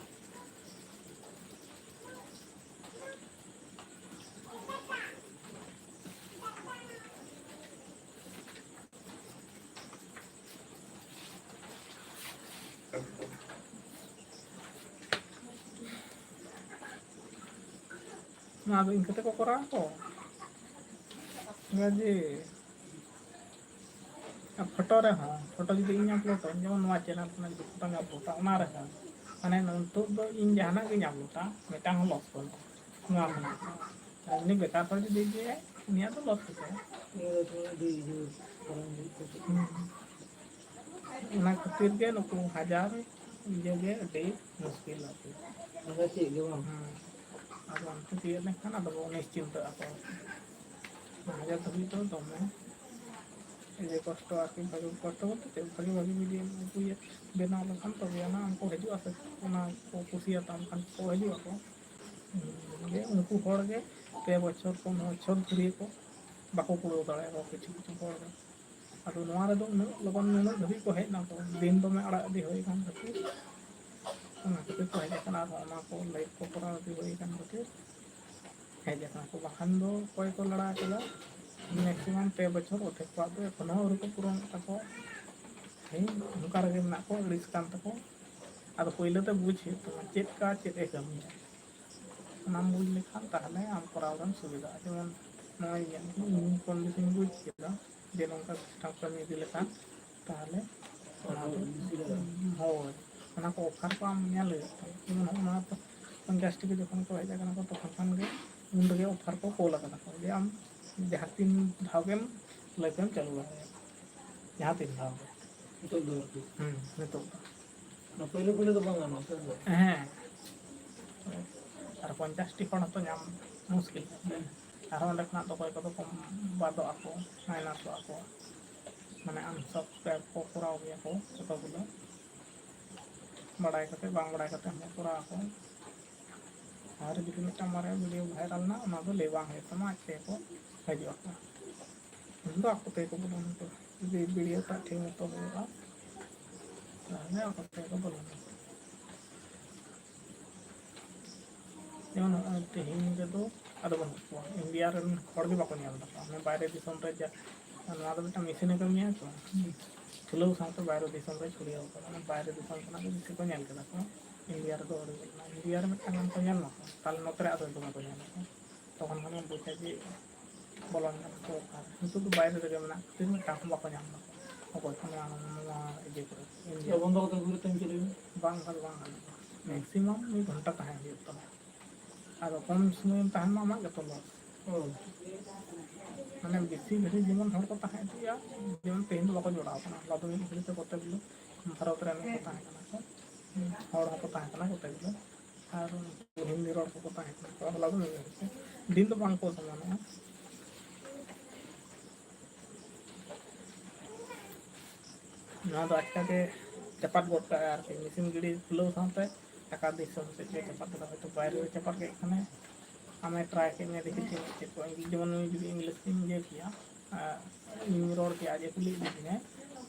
ᱱᱚᱣᱟ ᱫᱚ ᱤᱱᱠᱟᱹ ᱛᱮᱠᱚ ᱠᱚᱨᱟᱣᱟ ᱠᱚ᱾ ᱱᱚᱣᱟ ᱡᱮ ᱟᱨ ᱯᱷᱳᱴᱳ ᱨᱮᱦᱚᱸ, ᱯᱷᱳᱴᱳ ᱡᱩᱫᱤ ᱤᱧ ᱟᱯᱞᱳᱰᱟᱹᱧ, ᱡᱮᱢᱚᱱ ᱱᱚᱣᱟ ᱪᱮᱱᱮᱞ ᱠᱷᱚᱱᱟᱜ ᱡᱩᱫᱤ ᱯᱷᱳᱴᱳᱧ ᱟᱯᱞᱳᱰᱟ, ᱚᱱᱟ ᱨᱮᱦᱚᱸ, ᱢᱟᱱᱮ, ᱱᱤᱛᱚᱜ ᱫᱚ ᱤᱧ ᱡᱟᱦᱟᱱᱟᱜ ᱜᱤᱧ ᱟᱯᱞᱳᱰᱟ, ᱢᱤᱫᱴᱟᱝ ᱦᱚᱸ ᱞᱚᱥ ᱵᱟᱹᱱᱩᱜᱼᱟ ᱱᱚᱣᱟ ᱠᱷᱚᱱᱟᱜ᱾ ᱟᱨ ᱩᱱᱤ ᱵᱮᱠᱟᱨ ᱦᱚᱲ ᱡᱩᱫᱤ ᱤᱫᱤᱭᱟᱭ, ᱩᱱᱤᱭᱟᱜ ᱫᱚ ᱞᱚᱥ ᱜᱮ ᱠᱟᱱᱟ᱾ ᱩᱱᱤ ᱫᱚ ᱛᱷᱚᱲᱟ ᱟᱹᱰᱤ ᱤᱭᱟᱹ ᱯᱟᱨᱚᱢ ᱦᱩᱭᱩᱜ ᱛᱟᱠᱚᱣᱟ᱾ ᱦᱩᱸ᱾ ᱚᱱᱟ ᱠᱷᱟᱹᱛᱤᱨ ᱜᱮ ᱱᱩᱠᱩ ᱦᱟᱡᱟᱨ ᱤᱭᱟᱹ ᱜᱮ ᱟᱹᱰᱤ ᱢᱩᱥᱠᱤᱞ ᱟᱨᱠᱤ᱾ ᱟᱫᱚ ᱪᱮᱫ ᱜᱮ ᱵᱟᱝ᱾ ᱦᱩᱸ᱾ ᱟᱫᱚ ᱚᱱᱛᱮ ᱛᱤᱭᱳᱜ ᱞᱮᱱᱠᱷᱟᱱ ᱟᱫᱚ ᱵᱚᱱ ᱱᱤᱥᱪᱤᱱᱛᱟᱹᱜ ᱟᱠᱚ᱾ ᱦᱟᱡᱟᱨ ᱫᱷᱟᱹᱵᱤᱡ ᱫᱚ ᱫᱚᱢᱮ ᱤᱭᱟᱹ ᱠᱚᱥᱴᱚ ᱟᱨᱠᱤ, ᱵᱷᱟᱜᱮ ᱠᱚᱥᱴᱚ ᱵᱚᱞᱛᱮ ᱪᱮᱫ, ᱵᱷᱟᱜᱮ ᱵᱷᱟᱜᱮ ᱵᱷᱤᱰᱤᱭᱳ ᱟᱹᱜᱩᱭᱟ, ᱵᱮᱱᱟᱣ ᱞᱮᱠᱷᱟᱱ ᱛᱚᱵᱮ ᱟᱱᱟ ᱩᱱᱠᱩ ᱦᱤᱡᱩᱜᱼᱟ ᱥᱮ, ᱚᱱᱟ ᱠᱚ ᱠᱩᱥᱤᱭᱟᱛᱟᱢ ᱠᱷᱟᱱ ᱠᱚ ᱦᱤᱡᱩᱜ ᱟᱠᱚ᱾ ᱦᱩᱸ, ᱡᱮ ᱩᱱᱠᱩ ᱦᱚᱲ ᱜᱮ ᱯᱮ ᱵᱚᱪᱷᱚᱨ, ᱯᱩᱱ ᱵᱚᱪᱷᱚᱨ ᱫᱷᱩᱨᱤᱭᱟᱹ ᱠᱚ ᱵᱟᱠᱚ ᱠᱩᱲᱟᱹᱣ ᱫᱟᱲᱮᱭᱟᱜᱼᱟ ᱠᱤᱪᱷᱩ ᱠᱤᱪᱷᱩ ᱦᱚᱲ ᱫᱚ᱾ ᱟᱫᱚ ᱱᱚᱣᱟ ᱨᱮᱫᱚ ᱩᱱᱟᱹᱜ ᱞᱚᱜᱚᱱ ᱱᱩᱱᱟᱹᱜ ᱫᱷᱟᱹᱵᱤᱡ ᱠᱚ ᱦᱮᱡ ᱮᱱᱟ ᱠᱚ, ᱫᱤᱱ ᱫᱚᱢᱮ ᱟᱲᱟᱜ ᱤᱫᱤ ᱦᱩᱭ ᱟᱠᱟᱱ ᱠᱷᱟᱹᱛᱤᱨ, ᱚᱱᱟ ᱠᱷᱟᱹᱛᱤᱨ ᱠᱚ ᱦᱮᱡ ᱟᱠᱟᱱᱟ᱾ ᱟᱨ ᱚᱱᱟ ᱠᱚ ᱞᱟᱭᱤᱵᱷ ᱠᱚ ᱠᱚᱨᱟᱣ ᱤᱫᱤ ᱦᱩᱭ ᱟᱠᱟᱱ ᱠᱷᱟᱹᱛᱤᱨ ᱦᱮᱡ ᱟᱠᱟᱱᱟ ᱠᱚ, ᱵᱟᱠᱷᱟᱱ ᱫᱚ ᱚᱠᱚᱭ ᱠᱚ ᱞᱟᱲᱟ ᱠᱮᱫᱟ, ᱢᱮᱠᱥᱤᱢᱟᱢ ᱯᱮ ᱵᱚᱪᱷᱚᱨ ᱚᱫᱷᱮᱠ ᱠᱚᱣᱟᱜ ᱫᱚ ᱮᱠᱷᱚᱱᱳ ᱟᱹᱣᱨᱤ ᱠᱚ ᱯᱩᱨᱚᱱᱮᱫ ᱛᱟᱠᱚᱣᱟ᱾ ᱦᱮᱸ, ᱚᱱᱠᱟ ᱨᱮᱜᱮ ᱢᱮᱱᱟᱜ ᱠᱚᱣᱟ, ᱟᱹᱲᱤᱥ ᱠᱟᱱ ᱛᱟᱠᱚ᱾ ᱟᱫᱚ ᱯᱳᱭᱞᱳ ᱛᱮ ᱵᱩᱡᱽ ᱦᱩᱭᱩᱜ ᱛᱟᱢᱟ ᱪᱮᱫ ᱠᱟ ᱪᱮᱫ ᱮ ᱠᱟᱹᱢᱤᱭᱟ᱾ ᱚᱱᱟᱢ ᱵᱩᱡᱽ ᱞᱮᱠᱷᱟᱱ ᱛᱟᱦᱚᱞᱮ ᱟᱢ ᱠᱚᱨᱟᱣ ᱨᱮᱢ ᱥᱩᱵᱤᱫᱷᱟᱜᱼᱟ᱾ ᱡᱮᱢᱚᱱ ᱱᱚᱜᱼᱚᱭ ᱤᱧᱟᱹᱜ ᱤᱧ ᱠᱚᱢ ᱵᱮᱥᱤᱧ ᱵᱩᱡᱽ ᱠᱮᱫᱟ ᱡᱮ ᱱᱚᱝᱠᱟ ᱥᱤᱥᱴᱮᱢ ᱠᱟᱹᱢᱤ ᱤᱫᱤ ᱞᱮᱠᱷᱟᱱ ᱛᱟᱦᱚᱞᱮ ᱚᱱᱟ ᱫᱚ, ᱦᱳᱭ, ᱚᱱᱟ ᱠᱚ ᱚᱯᱷᱟᱨ ᱠᱚ ᱟᱢ ᱧᱮᱞ ᱦᱩᱭᱩᱜ ᱛᱟᱢᱟ᱾ ᱡᱮᱢᱚᱱ ᱱᱚᱜᱼᱚ ᱱᱚᱣᱟ ᱫᱚ ᱯᱚᱧᱪᱟᱥ ᱴᱤ ᱠᱚ ᱡᱚᱠᱷᱚᱱ ᱠᱚ ᱦᱮᱡ ᱟᱠᱟᱱᱟ ᱠᱚ, ᱛᱚᱠᱷᱚᱱ ᱠᱷᱚᱱ ᱜᱮ ᱩᱱ ᱨᱮᱜᱮ ᱚᱯᱷᱟᱨ ᱠᱚ ᱠᱳᱞ ᱟᱠᱟᱫᱟ ᱠᱚ ᱡᱮ ᱟᱢ ᱡᱟᱦᱟᱸ ᱛᱤᱱ ᱫᱷᱟᱣ ᱜᱮᱢ ᱞᱟᱹᱭ ᱛᱮᱢ ᱪᱟᱹᱞᱩ ᱫᱟᱲᱮᱭᱟᱜᱼᱟ, ᱡᱟᱦᱟᱸ ᱛᱤᱱ ᱫᱷᱟᱣ ᱜᱮ᱾ ᱱᱤᱛᱚᱜ ᱫᱚ ᱟᱨᱠᱤ᱾ ᱦᱩᱸ, ᱱᱤᱛᱚᱜ ᱫᱚ᱾ ᱚᱱᱟ ᱯᱳᱭᱞᱳ ᱯᱳᱭᱞᱳ ᱫᱚ ᱵᱟᱝ ᱜᱟᱱᱚᱜᱼᱟ ᱥᱮ? ᱦᱮᱸ᱾ ᱟᱨ ᱯᱚᱧᱪᱟᱥ ᱴᱤ ᱠᱷᱚᱱ ᱦᱚᱸᱛᱚ ᱧᱟᱢ ᱢᱩᱥᱠᱤᱞ᱾ ᱦᱮᱸ᱾ ᱟᱨᱦᱚᱸ ᱚᱸᱰᱮ ᱠᱷᱚᱱᱟᱜ ᱫᱚ ᱚᱠᱚᱭ ᱠᱚᱫᱚ ᱠᱚ ᱵᱟᱫᱚᱜ ᱟᱠᱚ, ᱢᱟᱭᱱᱟᱥᱚᱜ ᱟᱠᱚ᱾ ᱢᱟᱱᱮ unsubscribe ᱠᱚ ᱠᱚᱨᱟᱣ ᱜᱮᱭᱟ ᱠᱚ ᱠᱚᱛᱚ ᱜᱩᱞᱳ᱾ ᱵᱟᱲᱟᱭ ᱠᱟᱛᱮ, ᱵᱟᱝ ᱵᱟᱲᱟᱭ ᱠᱟᱛᱮ ᱦᱚᱸ ᱠᱚᱨᱟᱣ ᱟᱠᱚ᱾ ᱟᱨ ᱡᱩᱫᱤ ᱢᱤᱫᱴᱟᱝ ᱵᱟᱨᱭᱟ ᱵᱷᱤᱰᱤᱭᱳ ᱵᱷᱟᱭᱨᱟᱞ ᱮᱱᱟ, ᱚᱱᱟ ᱫᱚ ᱞᱟᱹᱭ ᱵᱟᱝ ᱦᱩᱭᱩᱜ ᱛᱟᱢᱟ, ᱟᱡ ᱛᱮᱜᱮ ᱠᱚ ᱦᱤᱡᱩᱜ ᱟᱠᱚ᱾ ᱩᱱ ᱫᱚ ᱟᱠᱚ ᱛᱮᱜᱮ ᱠᱚ ᱵᱚᱞᱚᱱᱟ ᱠᱚ᱾ ᱡᱩᱫᱤ ᱵᱷᱤᱰᱤᱭᱳ ᱴᱟᱜ ᱴᱷᱤᱠ ᱢᱚᱛᱚ ᱦᱩᱭᱩᱜᱼᱟ, ᱛᱟᱦᱚᱞᱮ ᱟᱠᱚ ᱛᱮᱜᱮ ᱠᱚ ᱵᱚᱞᱚᱱᱟ᱾ ᱡᱮᱢᱚᱱ ᱱᱚᱜᱼᱚᱭ ᱛᱮᱦᱮᱧ ᱨᱮᱫᱚ ᱟᱫᱚ ᱵᱟᱹᱱᱩᱜ ᱠᱚᱣᱟ, ᱤᱱᱰᱤᱭᱟ ᱨᱮᱱ ᱦᱚᱲ ᱜᱮ ᱵᱟᱠᱚ ᱧᱮᱞ ᱫᱟᱠᱚ᱾ ᱚᱱᱟ ᱵᱟᱭᱨᱮ ᱫᱤᱥᱚᱢ ᱨᱮ ᱡᱟ, ᱱᱚᱣᱟ ᱫᱚ ᱢᱤᱫᱴᱟᱝ ᱢᱮᱥᱤᱱᱮ ᱠᱟᱹᱢᱤᱭᱟ ᱛᱚ, ᱠᱷᱩᱞᱟᱹᱣ ᱥᱟᱶᱛᱮ ᱵᱟᱭᱨᱮ ᱫᱤᱥᱚᱢ ᱨᱮ ᱪᱷᱩᱲᱭᱟᱹᱣ ᱠᱟᱫᱟ᱾ ᱚᱱᱟ ᱵᱟᱭᱨᱮ ᱫᱤᱥᱚᱢ ᱠᱷᱚᱱᱟᱜ ᱜᱮ ᱵᱮᱥᱤ ᱠᱚ ᱧᱮᱞ ᱠᱮᱫᱟ ᱠᱚ᱾ ᱤᱱᱰᱤᱭᱟ ᱨᱮᱫᱚ ᱟᱹᱰᱤ, ᱤᱱᱰᱤᱭᱟ ᱨᱮ ᱢᱤᱫᱴᱟᱝ ᱜᱟᱱ ᱠᱚ ᱧᱮᱞ ᱢᱟᱠᱚ, ᱛᱟᱦᱞᱮ ᱱᱚᱛᱮ ᱨᱮ ᱟᱫᱚ ᱫᱚᱢᱮ ᱠᱚ ᱧᱮᱞ ᱢᱟᱠᱚ᱾ ᱛᱚᱠᱷᱚᱱ ᱠᱷᱚᱱ ᱜᱮᱢ ᱵᱩᱡᱟ ᱡᱮ ᱵᱚᱞᱚᱱ ᱠᱟᱱᱟ ᱠᱚ ᱚᱠᱟᱨᱮ᱾ ᱱᱤᱛᱚᱜ ᱫᱚ ᱵᱟᱭᱨᱮ ᱨᱮᱜᱮ ᱢᱮᱱᱟᱜ ᱠᱷᱟᱹᱛᱤᱨ ᱢᱤᱫᱴᱟᱝ ᱦᱚᱸ ᱵᱟᱠᱚ ᱧᱟᱢ ᱫᱟᱠᱚ ᱚᱠᱚᱭ ᱠᱚ ᱱᱚᱣᱟ, ᱱᱚᱣᱟ ᱤᱭᱟᱹ ᱠᱚᱨᱮ, ᱤᱱᱰᱤᱭᱟ᱾ ᱵᱚᱱᱫᱚ ᱠᱟᱛᱮ ᱜᱷᱩᱨᱮ ᱛᱮᱢ ᱪᱟᱞᱟᱜᱼᱟ? ᱵᱟᱝ, ᱵᱟᱝ, ᱵᱟᱝ ᱜᱟᱱᱚᱜᱼᱟ᱾ ᱢᱮᱠᱥᱤᱢᱟᱢ ᱢᱤᱫ ᱜᱷᱚᱱᱴᱟ ᱛᱟᱦᱮᱸ ᱦᱩᱭᱩᱜ ᱛᱟᱢᱟ᱾ ᱟᱫᱚ ᱠᱚᱢ ᱥᱚᱢᱚᱭᱮᱢ ᱛᱟᱦᱮᱱ ᱢᱟ, ᱟᱢᱟᱜ ᱜᱮᱛᱚ ᱞᱚᱥ᱾ ᱦᱳᱭ᱾ ᱢᱟᱱᱮ ᱵᱮᱥᱤ ᱜᱷᱟᱹᱲᱤᱡ ᱡᱮᱢᱚᱱ ᱦᱚᱲ ᱠᱚ ᱛᱟᱦᱮᱸ ᱤᱫᱤᱜᱼᱟ, ᱡᱮᱢᱚᱱ ᱛᱮᱦᱮᱧ ᱫᱚ ᱵᱟᱠᱚ ᱡᱚᱲᱟᱣ ᱠᱟᱱᱟ, ᱦᱚᱞᱟ ᱫᱚ ᱢᱤᱫ ᱜᱷᱟᱹᱲᱤᱡ ᱛᱮ ᱠᱚᱛᱮ ᱜᱩᱞᱳ ᱵᱷᱟᱨᱚᱛ ᱨᱮᱱ ᱠᱚ ᱛᱟᱦᱮᱸ ᱠᱟᱱᱟ ᱠᱚ, ᱦᱚᱲ ᱦᱚᱸᱠᱚ ᱛᱟᱦᱮᱸ ᱠᱟᱱᱟ ᱠᱚᱛᱮ ᱜᱩᱞᱳ, ᱟᱨ ᱦᱤᱱᱫᱤ ᱨᱚᱲ ᱠᱚᱠᱚ ᱛᱟᱦᱮᱸ ᱠᱟᱱᱟ ᱠᱚ, ᱦᱚᱞᱟ ᱫᱚ ᱢᱤᱫ ᱜᱷᱟᱹᱲᱤᱡ ᱛᱮ, ᱫᱤᱱ ᱫᱚ ᱵᱟᱝ ᱠᱚ ᱥᱚᱢᱟᱱᱚᱜᱼᱟ᱾ ᱱᱚᱣᱟ ᱫᱚ ᱟᱪᱠᱟ ᱜᱮ ᱪᱟᱯᱟᱫ ᱜᱚᱫ ᱠᱟᱜᱼᱟ ᱟᱨᱠᱤ, ᱢᱮᱥᱤᱱ ᱜᱤᱰᱤ ᱠᱷᱩᱞᱟᱹᱣ ᱥᱟᱶᱛᱮ ᱟᱠᱟ ᱫᱤᱥᱚᱢ ᱥᱮᱫ ᱜᱮ ᱪᱟᱯᱟᱫ ᱠᱟᱫᱟ, ᱦᱚᱭᱛᱳ ᱵᱟᱭᱨᱮ ᱨᱮ ᱪᱟᱯᱟᱫ ᱠᱮᱫ ᱠᱷᱟᱱᱮ᱾ ᱟᱢᱮ ᱴᱨᱟᱭ ᱠᱮᱫ ᱢᱮᱭᱟ, ᱫᱮᱠᱷᱤ ᱪᱮᱫ ᱪᱮᱫ ᱠᱚ, ᱡᱮᱢᱚᱱ ᱩᱱᱤ ᱡᱩᱫᱤ ᱤᱝᱞᱤᱥ ᱤᱧ ᱤᱭᱟᱹ ᱠᱮᱭᱟ, ᱟᱨ ᱤᱧ ᱨᱚᱲ ᱠᱮᱭᱟ, ᱟᱡ ᱮ ᱠᱩᱞᱤ ᱤᱫᱤ ᱠᱤᱧᱟᱭ,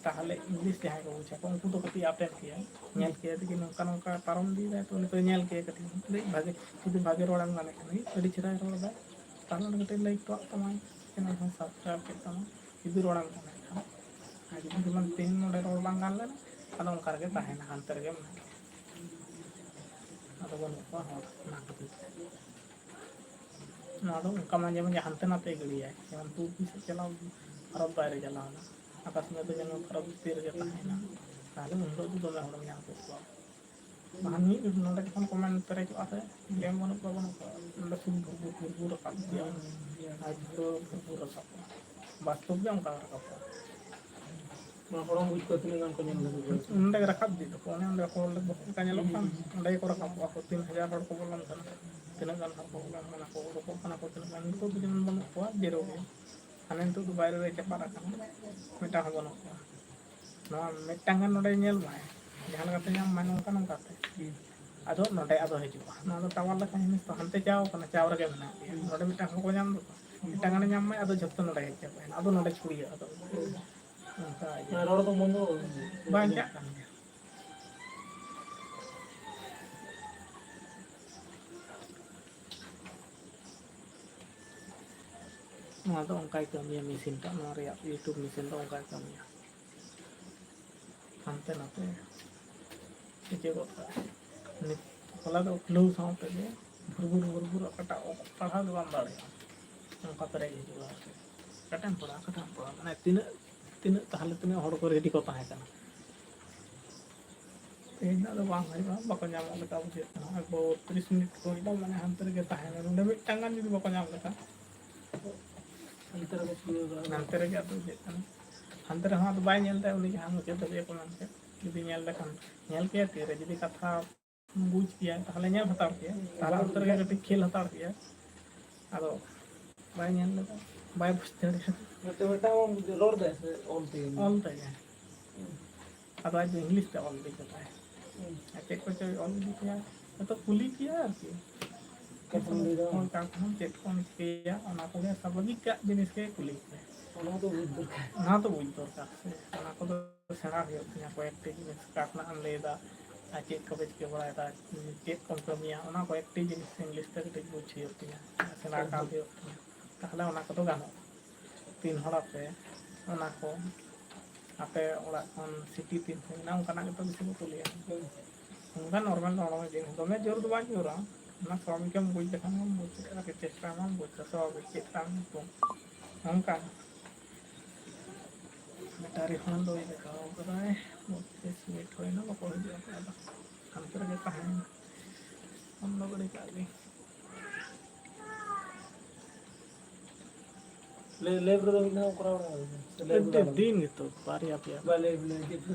ᱛᱟᱦᱚᱞᱮ ᱤᱝᱞᱤᱥ ᱡᱟᱦᱟᱸᱭ ᱠᱚ ᱵᱩᱡᱷᱟᱹᱣ ᱠᱚ, ᱩᱱᱠᱩ ᱫᱚ ᱠᱟᱹᱴᱤᱡ ᱟᱴᱮᱫ ᱠᱮᱭᱟ, ᱧᱮᱞ ᱠᱮᱭᱟ ᱡᱮ ᱱᱚᱝᱠᱟ ᱱᱚᱝᱠᱟ ᱯᱟᱨᱚᱢ ᱤᱫᱤᱭᱮᱫᱟᱭ, ᱛᱚ ᱩᱱᱤ ᱫᱚ ᱧᱮᱞ ᱠᱮᱭᱟ ᱠᱟᱹᱴᱤᱡ, ᱠᱟᱹᱴᱤᱡ ᱵᱷᱟᱜᱮ, ᱡᱩᱫᱤ ᱵᱷᱟᱜᱮ ᱨᱚᱲᱮᱢ ᱜᱟᱱᱮᱫ ᱠᱷᱟᱱ, ᱟᱹᱰᱤ ᱪᱮᱦᱨᱟᱭ ᱨᱚᱲ ᱮᱫᱟᱭ, ᱛᱟᱦᱚᱞᱮ ᱚᱸᱰᱮ ᱠᱟᱹᱴᱤᱡ ᱞᱟᱹᱭᱤᱠ ᱦᱚᱴᱚᱣᱟᱜ ᱛᱟᱢᱟᱭ᱾ ᱪᱮᱱᱮᱞ ᱦᱚᱸ ᱥᱟᱵᱥᱠᱨᱟᱭᱤᱵ ᱠᱮᱫ ᱛᱟᱢᱟ, ᱡᱩᱫᱤ ᱨᱚᱲᱮᱢ ᱢᱚᱱᱮᱭᱮᱫ ᱠᱷᱟᱱ᱾ ᱟᱨ ᱡᱩᱫᱤ ᱡᱮᱢᱚᱱ ᱛᱮᱦᱮᱧ ᱱᱚᱰᱮ ᱨᱚᱲ ᱵᱟᱝ ᱜᱟᱱ ᱞᱮᱱᱟ, ᱟᱫᱚ ᱚᱱᱠᱟ ᱨᱮᱜᱮ ᱛᱟᱦᱮᱱᱟ, ᱦᱟᱱᱛᱮ ᱨᱮᱜᱮ ᱢᱮᱱᱟᱜᱼᱟ᱾ ᱟᱫᱚ ᱵᱟᱹᱱᱩᱜ ᱠᱚᱣᱟ ᱦᱚᱲ, ᱚᱱᱟ ᱠᱷᱟᱹᱛᱤᱨ ᱛᱮ᱾ ᱱᱚᱣᱟ ᱫᱚ ᱚᱱᱠᱟ ᱢᱟᱡᱷᱮ ᱢᱟᱡᱷᱮ ᱦᱟᱱᱛᱮ ᱱᱟᱛᱮ ᱜᱤᱲᱤᱭᱟᱭ, ᱡᱮᱢᱚᱱ ᱛᱩᱨᱠᱤ ᱥᱮᱫ ᱪᱟᱞᱟᱣ, ᱵᱷᱟᱨᱚᱛ ᱵᱟᱭᱨᱮ ᱪᱟᱞᱟᱣ ᱮᱱᱟ, ᱟᱠᱟ ᱥᱚᱢᱚᱭ ᱫᱚ ᱡᱮᱢᱚᱱ ᱵᱷᱟᱨᱚᱛ ᱵᱷᱤᱛᱤᱨ ᱨᱮᱜᱮ ᱛᱟᱦᱮᱸᱭᱮᱱᱟ, ᱛᱟᱦᱚᱞᱮ ᱩᱱ ᱦᱤᱞᱳᱜ ᱫᱚ ᱫᱚᱢᱮ ᱦᱚᱲᱮᱢ ᱧᱟᱢ ᱠᱮᱫ ᱠᱚᱣᱟ᱾ ᱵᱟᱠᱷᱟᱱ ᱢᱤᱫ ᱱᱚᱰᱮ ᱡᱚᱠᱷᱚᱱ ᱠᱚᱢᱮᱱᱴ ᱯᱮᱨᱮᱡᱚᱜᱼᱟ ᱥᱮ, ᱰᱮᱢ ᱵᱟᱹᱱᱩᱜ ᱠᱚᱣᱟ, ᱵᱟᱹᱱᱩᱜ ᱠᱚᱣᱟ, ᱱᱚᱰᱮ ᱥᱩᱫᱷᱩ ᱵᱷᱩᱨᱵᱷᱩᱨ, ᱵᱷᱩᱨᱵᱷᱩᱨ ᱨᱟᱠᱟᱵ ᱜᱮᱭᱟ᱾ ᱟᱨ ᱡᱷᱚᱛᱚ ᱵᱷᱩᱨᱵᱷᱩᱨ ᱨᱟᱠᱟᱵ ᱠᱚᱣᱟ᱾ ᱵᱟᱥᱛᱚᱵ ᱜᱮ ᱚᱱᱠᱟ ᱨᱟᱠᱟᱵ ᱠᱚᱣᱟ᱾ ᱚᱱᱟ ᱦᱚᱲ ᱦᱚᱸ ᱵᱩᱡᱽ ᱠᱚᱣᱟ ᱛᱤᱱᱟᱹᱜ ᱜᱟᱱ ᱠᱚ ᱧᱮᱞ ᱞᱟᱹᱜᱤᱫ᱾ ᱱᱚᱸᱰᱮ ᱜᱮ ᱨᱟᱠᱟᱵ ᱤᱫᱤᱜ ᱛᱟᱠᱚ, ᱚᱱᱮ ᱚᱸᱰᱮ ᱦᱚᱲ ᱞᱮᱠᱟ ᱞᱮᱠᱟ ᱧᱮᱞᱚᱜ ᱠᱟᱱ, ᱚᱸᱰᱮ ᱜᱮᱠᱚ ᱨᱟᱠᱟᱵᱚᱜᱼᱟ ᱠᱚ᱾ ᱛᱤᱱ ᱦᱟᱡᱟᱨ ᱦᱚᱲ ᱠᱚ ᱵᱚᱞᱚᱱ ᱠᱟᱱᱟ, ᱛᱤᱱᱟᱹᱜ ᱜᱟᱱ ᱦᱚᱲ ᱠᱚ ᱵᱚᱞᱚᱱ ᱠᱟᱱᱟ ᱠᱚ, ᱩᱰᱩᱠᱚᱜ ᱠᱟᱱᱟ ᱠᱚ, ᱛᱤᱱᱟᱹᱜ ᱜᱟᱱ ᱱᱤᱛᱚᱜ ᱫᱚ ᱡᱮᱢᱚᱱ ᱵᱟᱹᱱᱩᱜ ᱠᱚᱣᱟ, ᱡᱮᱨᱳ ᱜᱮ᱾ ᱦᱟᱱᱮ ᱱᱤᱛᱚᱜ ᱫᱚ ᱵᱟᱭᱨᱮ ᱨᱮ ᱪᱟᱯᱟᱫ ᱟᱠᱟᱱᱟ, ᱢᱤᱫᱴᱟᱝ ᱦᱚᱸ ᱵᱟᱹᱱᱩᱜ ᱠᱚᱣᱟ᱾ ᱱᱚᱣᱟ ᱢᱤᱫᱴᱟᱝ ᱜᱟᱱ ᱱᱚᱰᱮ ᱧᱮᱞ ᱢᱟᱭ, ᱡᱟᱦᱟᱸ ᱞᱮᱠᱟᱛᱮ ᱧᱟᱢ ᱢᱟᱭ, ᱱᱚᱝᱠᱟ ᱱᱚᱝᱠᱟᱛᱮ᱾ ᱟᱫᱚ ᱱᱚᱰᱮ ᱟᱫᱚ ᱦᱤᱡᱩᱜᱼᱟ᱾ ᱱᱚᱣᱟ ᱫᱚ ᱴᱟᱣᱟᱨ ᱞᱮᱠᱟ ᱡᱤᱱᱤᱥ ᱛᱚ, ᱦᱟᱱᱛᱮ ᱪᱟᱣ ᱠᱟᱱᱟ, ᱪᱟᱣ ᱨᱮᱜᱮ ᱢᱮᱱᱟᱜ ᱜᱮᱭᱟ᱾ ᱱᱚᱰᱮ ᱢᱤᱫᱴᱟᱝ ᱦᱚᱸ ᱠᱚ ᱧᱟᱢ ᱫᱚ, ᱢᱤᱫᱴᱟᱝ ᱜᱟᱱᱮ ᱧᱟᱢ ᱢᱟᱭ, ᱟᱫᱚ ᱡᱷᱚᱛᱚ ᱱᱚᱰᱮ ᱦᱮᱡ ᱪᱟᱵᱟᱭᱮᱱᱟ, ᱟᱫᱚ ᱱᱚᱰᱮ ᱪᱷᱩᱲᱭᱟᱹᱜᱼᱟ᱾ ᱟᱫᱚ ᱚᱱᱠᱟ ᱤᱭᱟᱹ᱾ ᱢᱟᱱᱮ ᱨᱚᱲ ᱫᱚ ᱵᱚᱱᱫᱚ ᱵᱟᱝ ᱪᱟᱜ ᱠᱟᱱ ᱜᱮᱭᱟ᱾ ᱱᱚᱣᱟ ᱫᱚ ᱚᱱᱠᱟᱭ ᱠᱟᱹᱢᱤᱭᱟ ᱢᱮᱥᱤᱱ ᱴᱟᱜ, ᱱᱚᱣᱟ ᱨᱮᱭᱟᱜ YouTube ᱢᱮᱥᱤᱱ ᱫᱚ ᱚᱱᱠᱟᱭ ᱠᱟᱹᱢᱤᱭᱟ᱾ ᱦᱟᱱᱛᱮ ᱱᱟᱛᱮ ᱤᱭᱟᱹ ᱜᱚᱫ ᱠᱟᱜᱼᱟ᱾ ᱱᱤᱛ ᱦᱚᱞᱟ ᱫᱚ ᱠᱷᱩᱞᱟᱹᱣ ᱥᱟᱶ ᱛᱮᱜᱮ ᱵᱷᱩᱨᱵᱷᱩᱨ ᱵᱷᱩᱨᱵᱷᱩᱨ ᱚᱠᱟᱴᱟᱜ ᱯᱟᱲᱦᱟᱣ ᱜᱮ ᱵᱟᱢ ᱫᱟᱲᱮᱭᱟᱜᱼᱟ, ᱚᱱᱠᱟ ᱯᱮᱨᱮᱡ ᱦᱤᱡᱩᱜᱼᱟ ᱟᱨᱠᱤ᱾ ᱚᱠᱟᱴᱟᱜ ᱮᱢ ᱯᱟᱲᱦᱟᱣᱟ, ᱚᱠᱟᱴᱟᱜ ᱮᱢ ᱯᱟᱲᱦᱟᱣᱟ, ᱢᱟᱱᱮ ᱛᱤᱱᱟᱹᱜ, ᱛᱤᱱᱟᱹᱜ ᱛᱟᱦᱞᱮ ᱛᱤᱱᱟᱹᱜ ᱦᱚᱲ ᱠᱚ ᱨᱮᱰᱤ ᱠᱚ ᱛᱟᱦᱮᱸ ᱠᱟᱱᱟ᱾ ᱛᱮᱦᱮᱧ ᱫᱚ ᱟᱫᱚ ᱵᱟᱝ ᱦᱩᱭᱩᱜᱼᱟ, ᱵᱟᱠᱚ ᱧᱟᱢᱚᱜ ᱞᱮᱠᱟ ᱵᱩᱡᱷᱟᱹᱜ ᱠᱟᱱᱟ᱾ ᱟᱵᱚ ᱛᱤᱨᱤᱥ ᱢᱤᱱᱤᱴ ᱠᱚ ᱦᱩᱭᱱᱟ, ᱢᱟᱱᱮ ᱦᱟᱱᱛᱮ ᱨᱮᱜᱮ ᱛᱟᱦᱮᱸᱱᱟ᱾ ᱱᱚᱰᱮ ᱢᱤᱫᱴᱟᱝ ᱜᱟᱱ ᱡᱩᱫᱤ ᱵᱟᱠᱚ ᱧᱟᱢ ᱞᱮᱠᱷᱟᱱ, ᱦᱟᱱᱛᱮ ᱨᱮᱜᱮ ᱟᱫᱚ ᱤᱭᱟᱹᱜ ᱠᱟᱱᱟ᱾ ᱦᱟᱱᱛᱮ ᱨᱮᱦᱚᱸ ᱟᱫᱚ ᱵᱟᱭ ᱧᱮᱞ ᱫᱟ ᱩᱱᱤ ᱡᱟᱦᱟᱸ ᱢᱩᱪᱟᱹᱫ ᱫᱷᱟᱹᱵᱤᱡ ᱠᱚ ᱢᱮᱱᱛᱮ᱾ ᱡᱩᱫᱤ ᱧᱮᱞ ᱞᱮᱠᱷᱟᱱ, ᱧᱮᱞ ᱠᱮᱭᱟ ᱛᱤᱨᱮ, ᱡᱩᱫᱤ ᱠᱟᱛᱷᱟ ᱵᱩᱡᱽ ᱠᱮᱭᱟ, ᱛᱟᱦᱞᱮ ᱧᱮᱞ ᱦᱟᱛᱟᱲ ᱠᱮᱭᱟ, ᱛᱟᱦᱞᱮ ᱚᱱᱛᱮ ᱨᱮᱜᱮ ᱠᱟᱹᱴᱤᱡ ᱠᱷᱮᱞ ᱦᱟᱛᱟᱲ ᱠᱮᱭᱟ᱾ ᱟᱫᱚ ᱵᱟᱭ ᱧᱮᱞ ᱞᱮᱫᱟ, ᱵᱟᱭ ᱵᱩᱡᱽ ᱫᱟᱲᱮᱭᱟᱫᱟ᱾ ᱱᱚᱛᱮ ᱢᱤᱫᱴᱟᱝ ᱨᱚᱲ ᱫᱟᱭ ᱥᱮ ᱚᱞ ᱛᱮᱜᱮ? ᱚᱞ ᱛᱮᱜᱮ᱾ ᱟᱫᱚ ᱟᱡ ᱫᱚ ᱤᱝᱞᱤᱥ ᱛᱮ ᱚᱞ ᱤᱫᱤ ᱠᱟᱫᱟᱭ᱾ ᱦᱩᱸ᱾ ᱟᱨ ᱪᱮᱫ ᱠᱚᱪᱚᱭ ᱚᱞ ᱤᱫᱤ ᱠᱮᱭᱟ, ᱦᱚᱭᱛᱚ ᱠᱩᱞᱤ ᱠᱮᱭᱟ ᱟᱨᱠᱤ᱾ ᱠᱟᱛᱷᱟᱢ ᱞᱟᱹᱭ ᱫᱟ᱾ ᱦᱳᱭ, ᱠᱟᱛᱷᱟᱢ ᱪᱮᱫ ᱠᱚᱢ ᱪᱤᱠᱟᱹᱭᱟ, ᱚᱱᱟ ᱠᱚᱜᱮ ᱥᱟᱵᱷᱟᱵᱤᱠᱟᱜ ᱡᱤᱱᱤᱥ ᱜᱮ ᱠᱩᱞᱤ ᱠᱮᱭᱟ᱾ ᱚᱱᱟ ᱫᱚ ᱵᱩᱡᱽ ᱫᱚᱨᱠᱟᱨ᱾ ᱚᱱᱟ ᱫᱚ ᱵᱩᱡᱽ ᱫᱚᱨᱠᱟᱨ ᱥᱮ, ᱚᱱᱟ ᱠᱚᱫᱚ ᱥᱮᱬᱟ ᱦᱩᱭᱩᱜ ᱛᱤᱧᱟ᱾ ᱠᱚᱭᱮᱠᱴᱤ ᱡᱤᱱᱤᱥ ᱚᱠᱟ ᱠᱷᱚᱱᱟᱜ ᱮᱢ ᱞᱟᱹᱭ ᱫᱟ, ᱟᱨ ᱪᱮᱫ ᱠᱚᱯᱮ ᱪᱤᱠᱟᱹ ᱵᱟᱲᱟᱭᱮᱫᱟ, ᱪᱮᱫ ᱠᱚᱢ ᱠᱟᱹᱢᱤᱭᱟ, ᱚᱱᱟ ᱠᱚᱭᱮᱠᱴᱤ ᱡᱤᱱᱤᱥ ᱤᱝᱞᱤᱥ ᱛᱮ ᱠᱟᱹᱴᱤᱡ ᱵᱩᱡᱽ ᱦᱩᱭᱩᱜ ᱛᱤᱧᱟ, ᱥᱮᱬᱟ ᱠᱟᱜ ᱦᱩᱭᱩᱜ ᱛᱤᱧᱟ, ᱛᱟᱦᱞᱮ ᱚᱱᱟ ᱠᱚᱫᱚ ᱜᱟᱱᱚᱜᱼᱟ᱾ ᱛᱤᱱ ᱦᱚᱲ ᱟᱯᱮ, ᱚᱱᱟ ᱠᱚ ᱟᱯᱮ ᱚᱲᱟᱜ ᱠᱷᱚᱱ ᱥᱤᱴᱤ ᱛᱤᱱ ᱥᱟᱺᱜᱤᱧᱟ, ᱚᱱᱠᱟᱱᱟᱜ ᱜᱮᱛᱚ ᱵᱮᱥᱤ ᱠᱚ ᱠᱩᱞᱤᱭᱟ᱾ ᱚᱱᱠᱟ ᱱᱚᱨᱢᱟᱞ ᱦᱚᱲᱢᱚ ᱡᱤᱱᱤᱥ ᱫᱚᱢᱮ ᱡᱳᱨ ᱫᱚ ᱵᱟᱝ ᱡᱳᱨᱟ, ᱚᱱᱟ ᱥᱟᱵᱷᱟᱵᱤᱠ ᱮᱢ ᱵᱩᱡᱽ ᱞᱮᱠᱷᱟᱱ ᱜᱮᱢ ᱵᱩᱡᱽ ᱫᱟᱲᱮᱭᱟᱜᱼᱟ, ᱟᱨᱠᱤ ᱪᱮᱥᱴᱟ ᱢᱟᱢ ᱵᱩᱡᱽ ᱫᱟ ᱥᱟᱵᱷᱟᱵᱤᱠ ᱪᱮᱫ ᱠᱟᱱ ᱧᱩᱛᱩᱢ᱾ ᱚᱱᱠᱟ ᱵᱮᱴᱟᱨᱤ ᱦᱚᱸ ᱞᱳᱭ ᱫᱮᱠᱷᱟᱣ ᱠᱟᱫᱟᱭ, ᱵᱚᱛᱛᱨᱤᱥ ᱢᱤᱱᱤᱴ ᱦᱩᱭᱱᱟ, ᱵᱟᱠᱚ ᱦᱤᱡᱩᱜ ᱟᱠᱚ, ᱟᱫᱚ ᱦᱟᱱᱛᱮ ᱨᱮᱜᱮ ᱛᱟᱦᱮᱸᱭᱮᱱᱟ, ᱵᱚᱱᱫᱚ ᱜᱤᱰᱤ ᱠᱟᱜ ᱜᱮ᱾ ᱞᱮ-, ᱞᱮᱵᱽ ᱨᱮᱫᱚ ᱢᱤᱫ ᱫᱷᱟᱣ ᱠᱚᱨᱟᱣ ᱵᱟᱲᱟ ᱦᱩᱭ ᱠᱟᱱᱟ᱾ ᱥᱮ ᱞᱮᱵᱽ ᱨᱮᱫᱚ ᱟᱹᱰᱤ ᱟᱞᱟᱫᱟ? ᱫᱤᱱ ᱜᱮᱛᱚ, ᱵᱟᱨᱭᱟ ᱯᱮᱭᱟ᱾ ᱵᱟ, ᱞᱮᱵᱽ, ᱞᱮᱵᱽ, ᱪᱮᱫ ᱯᱮ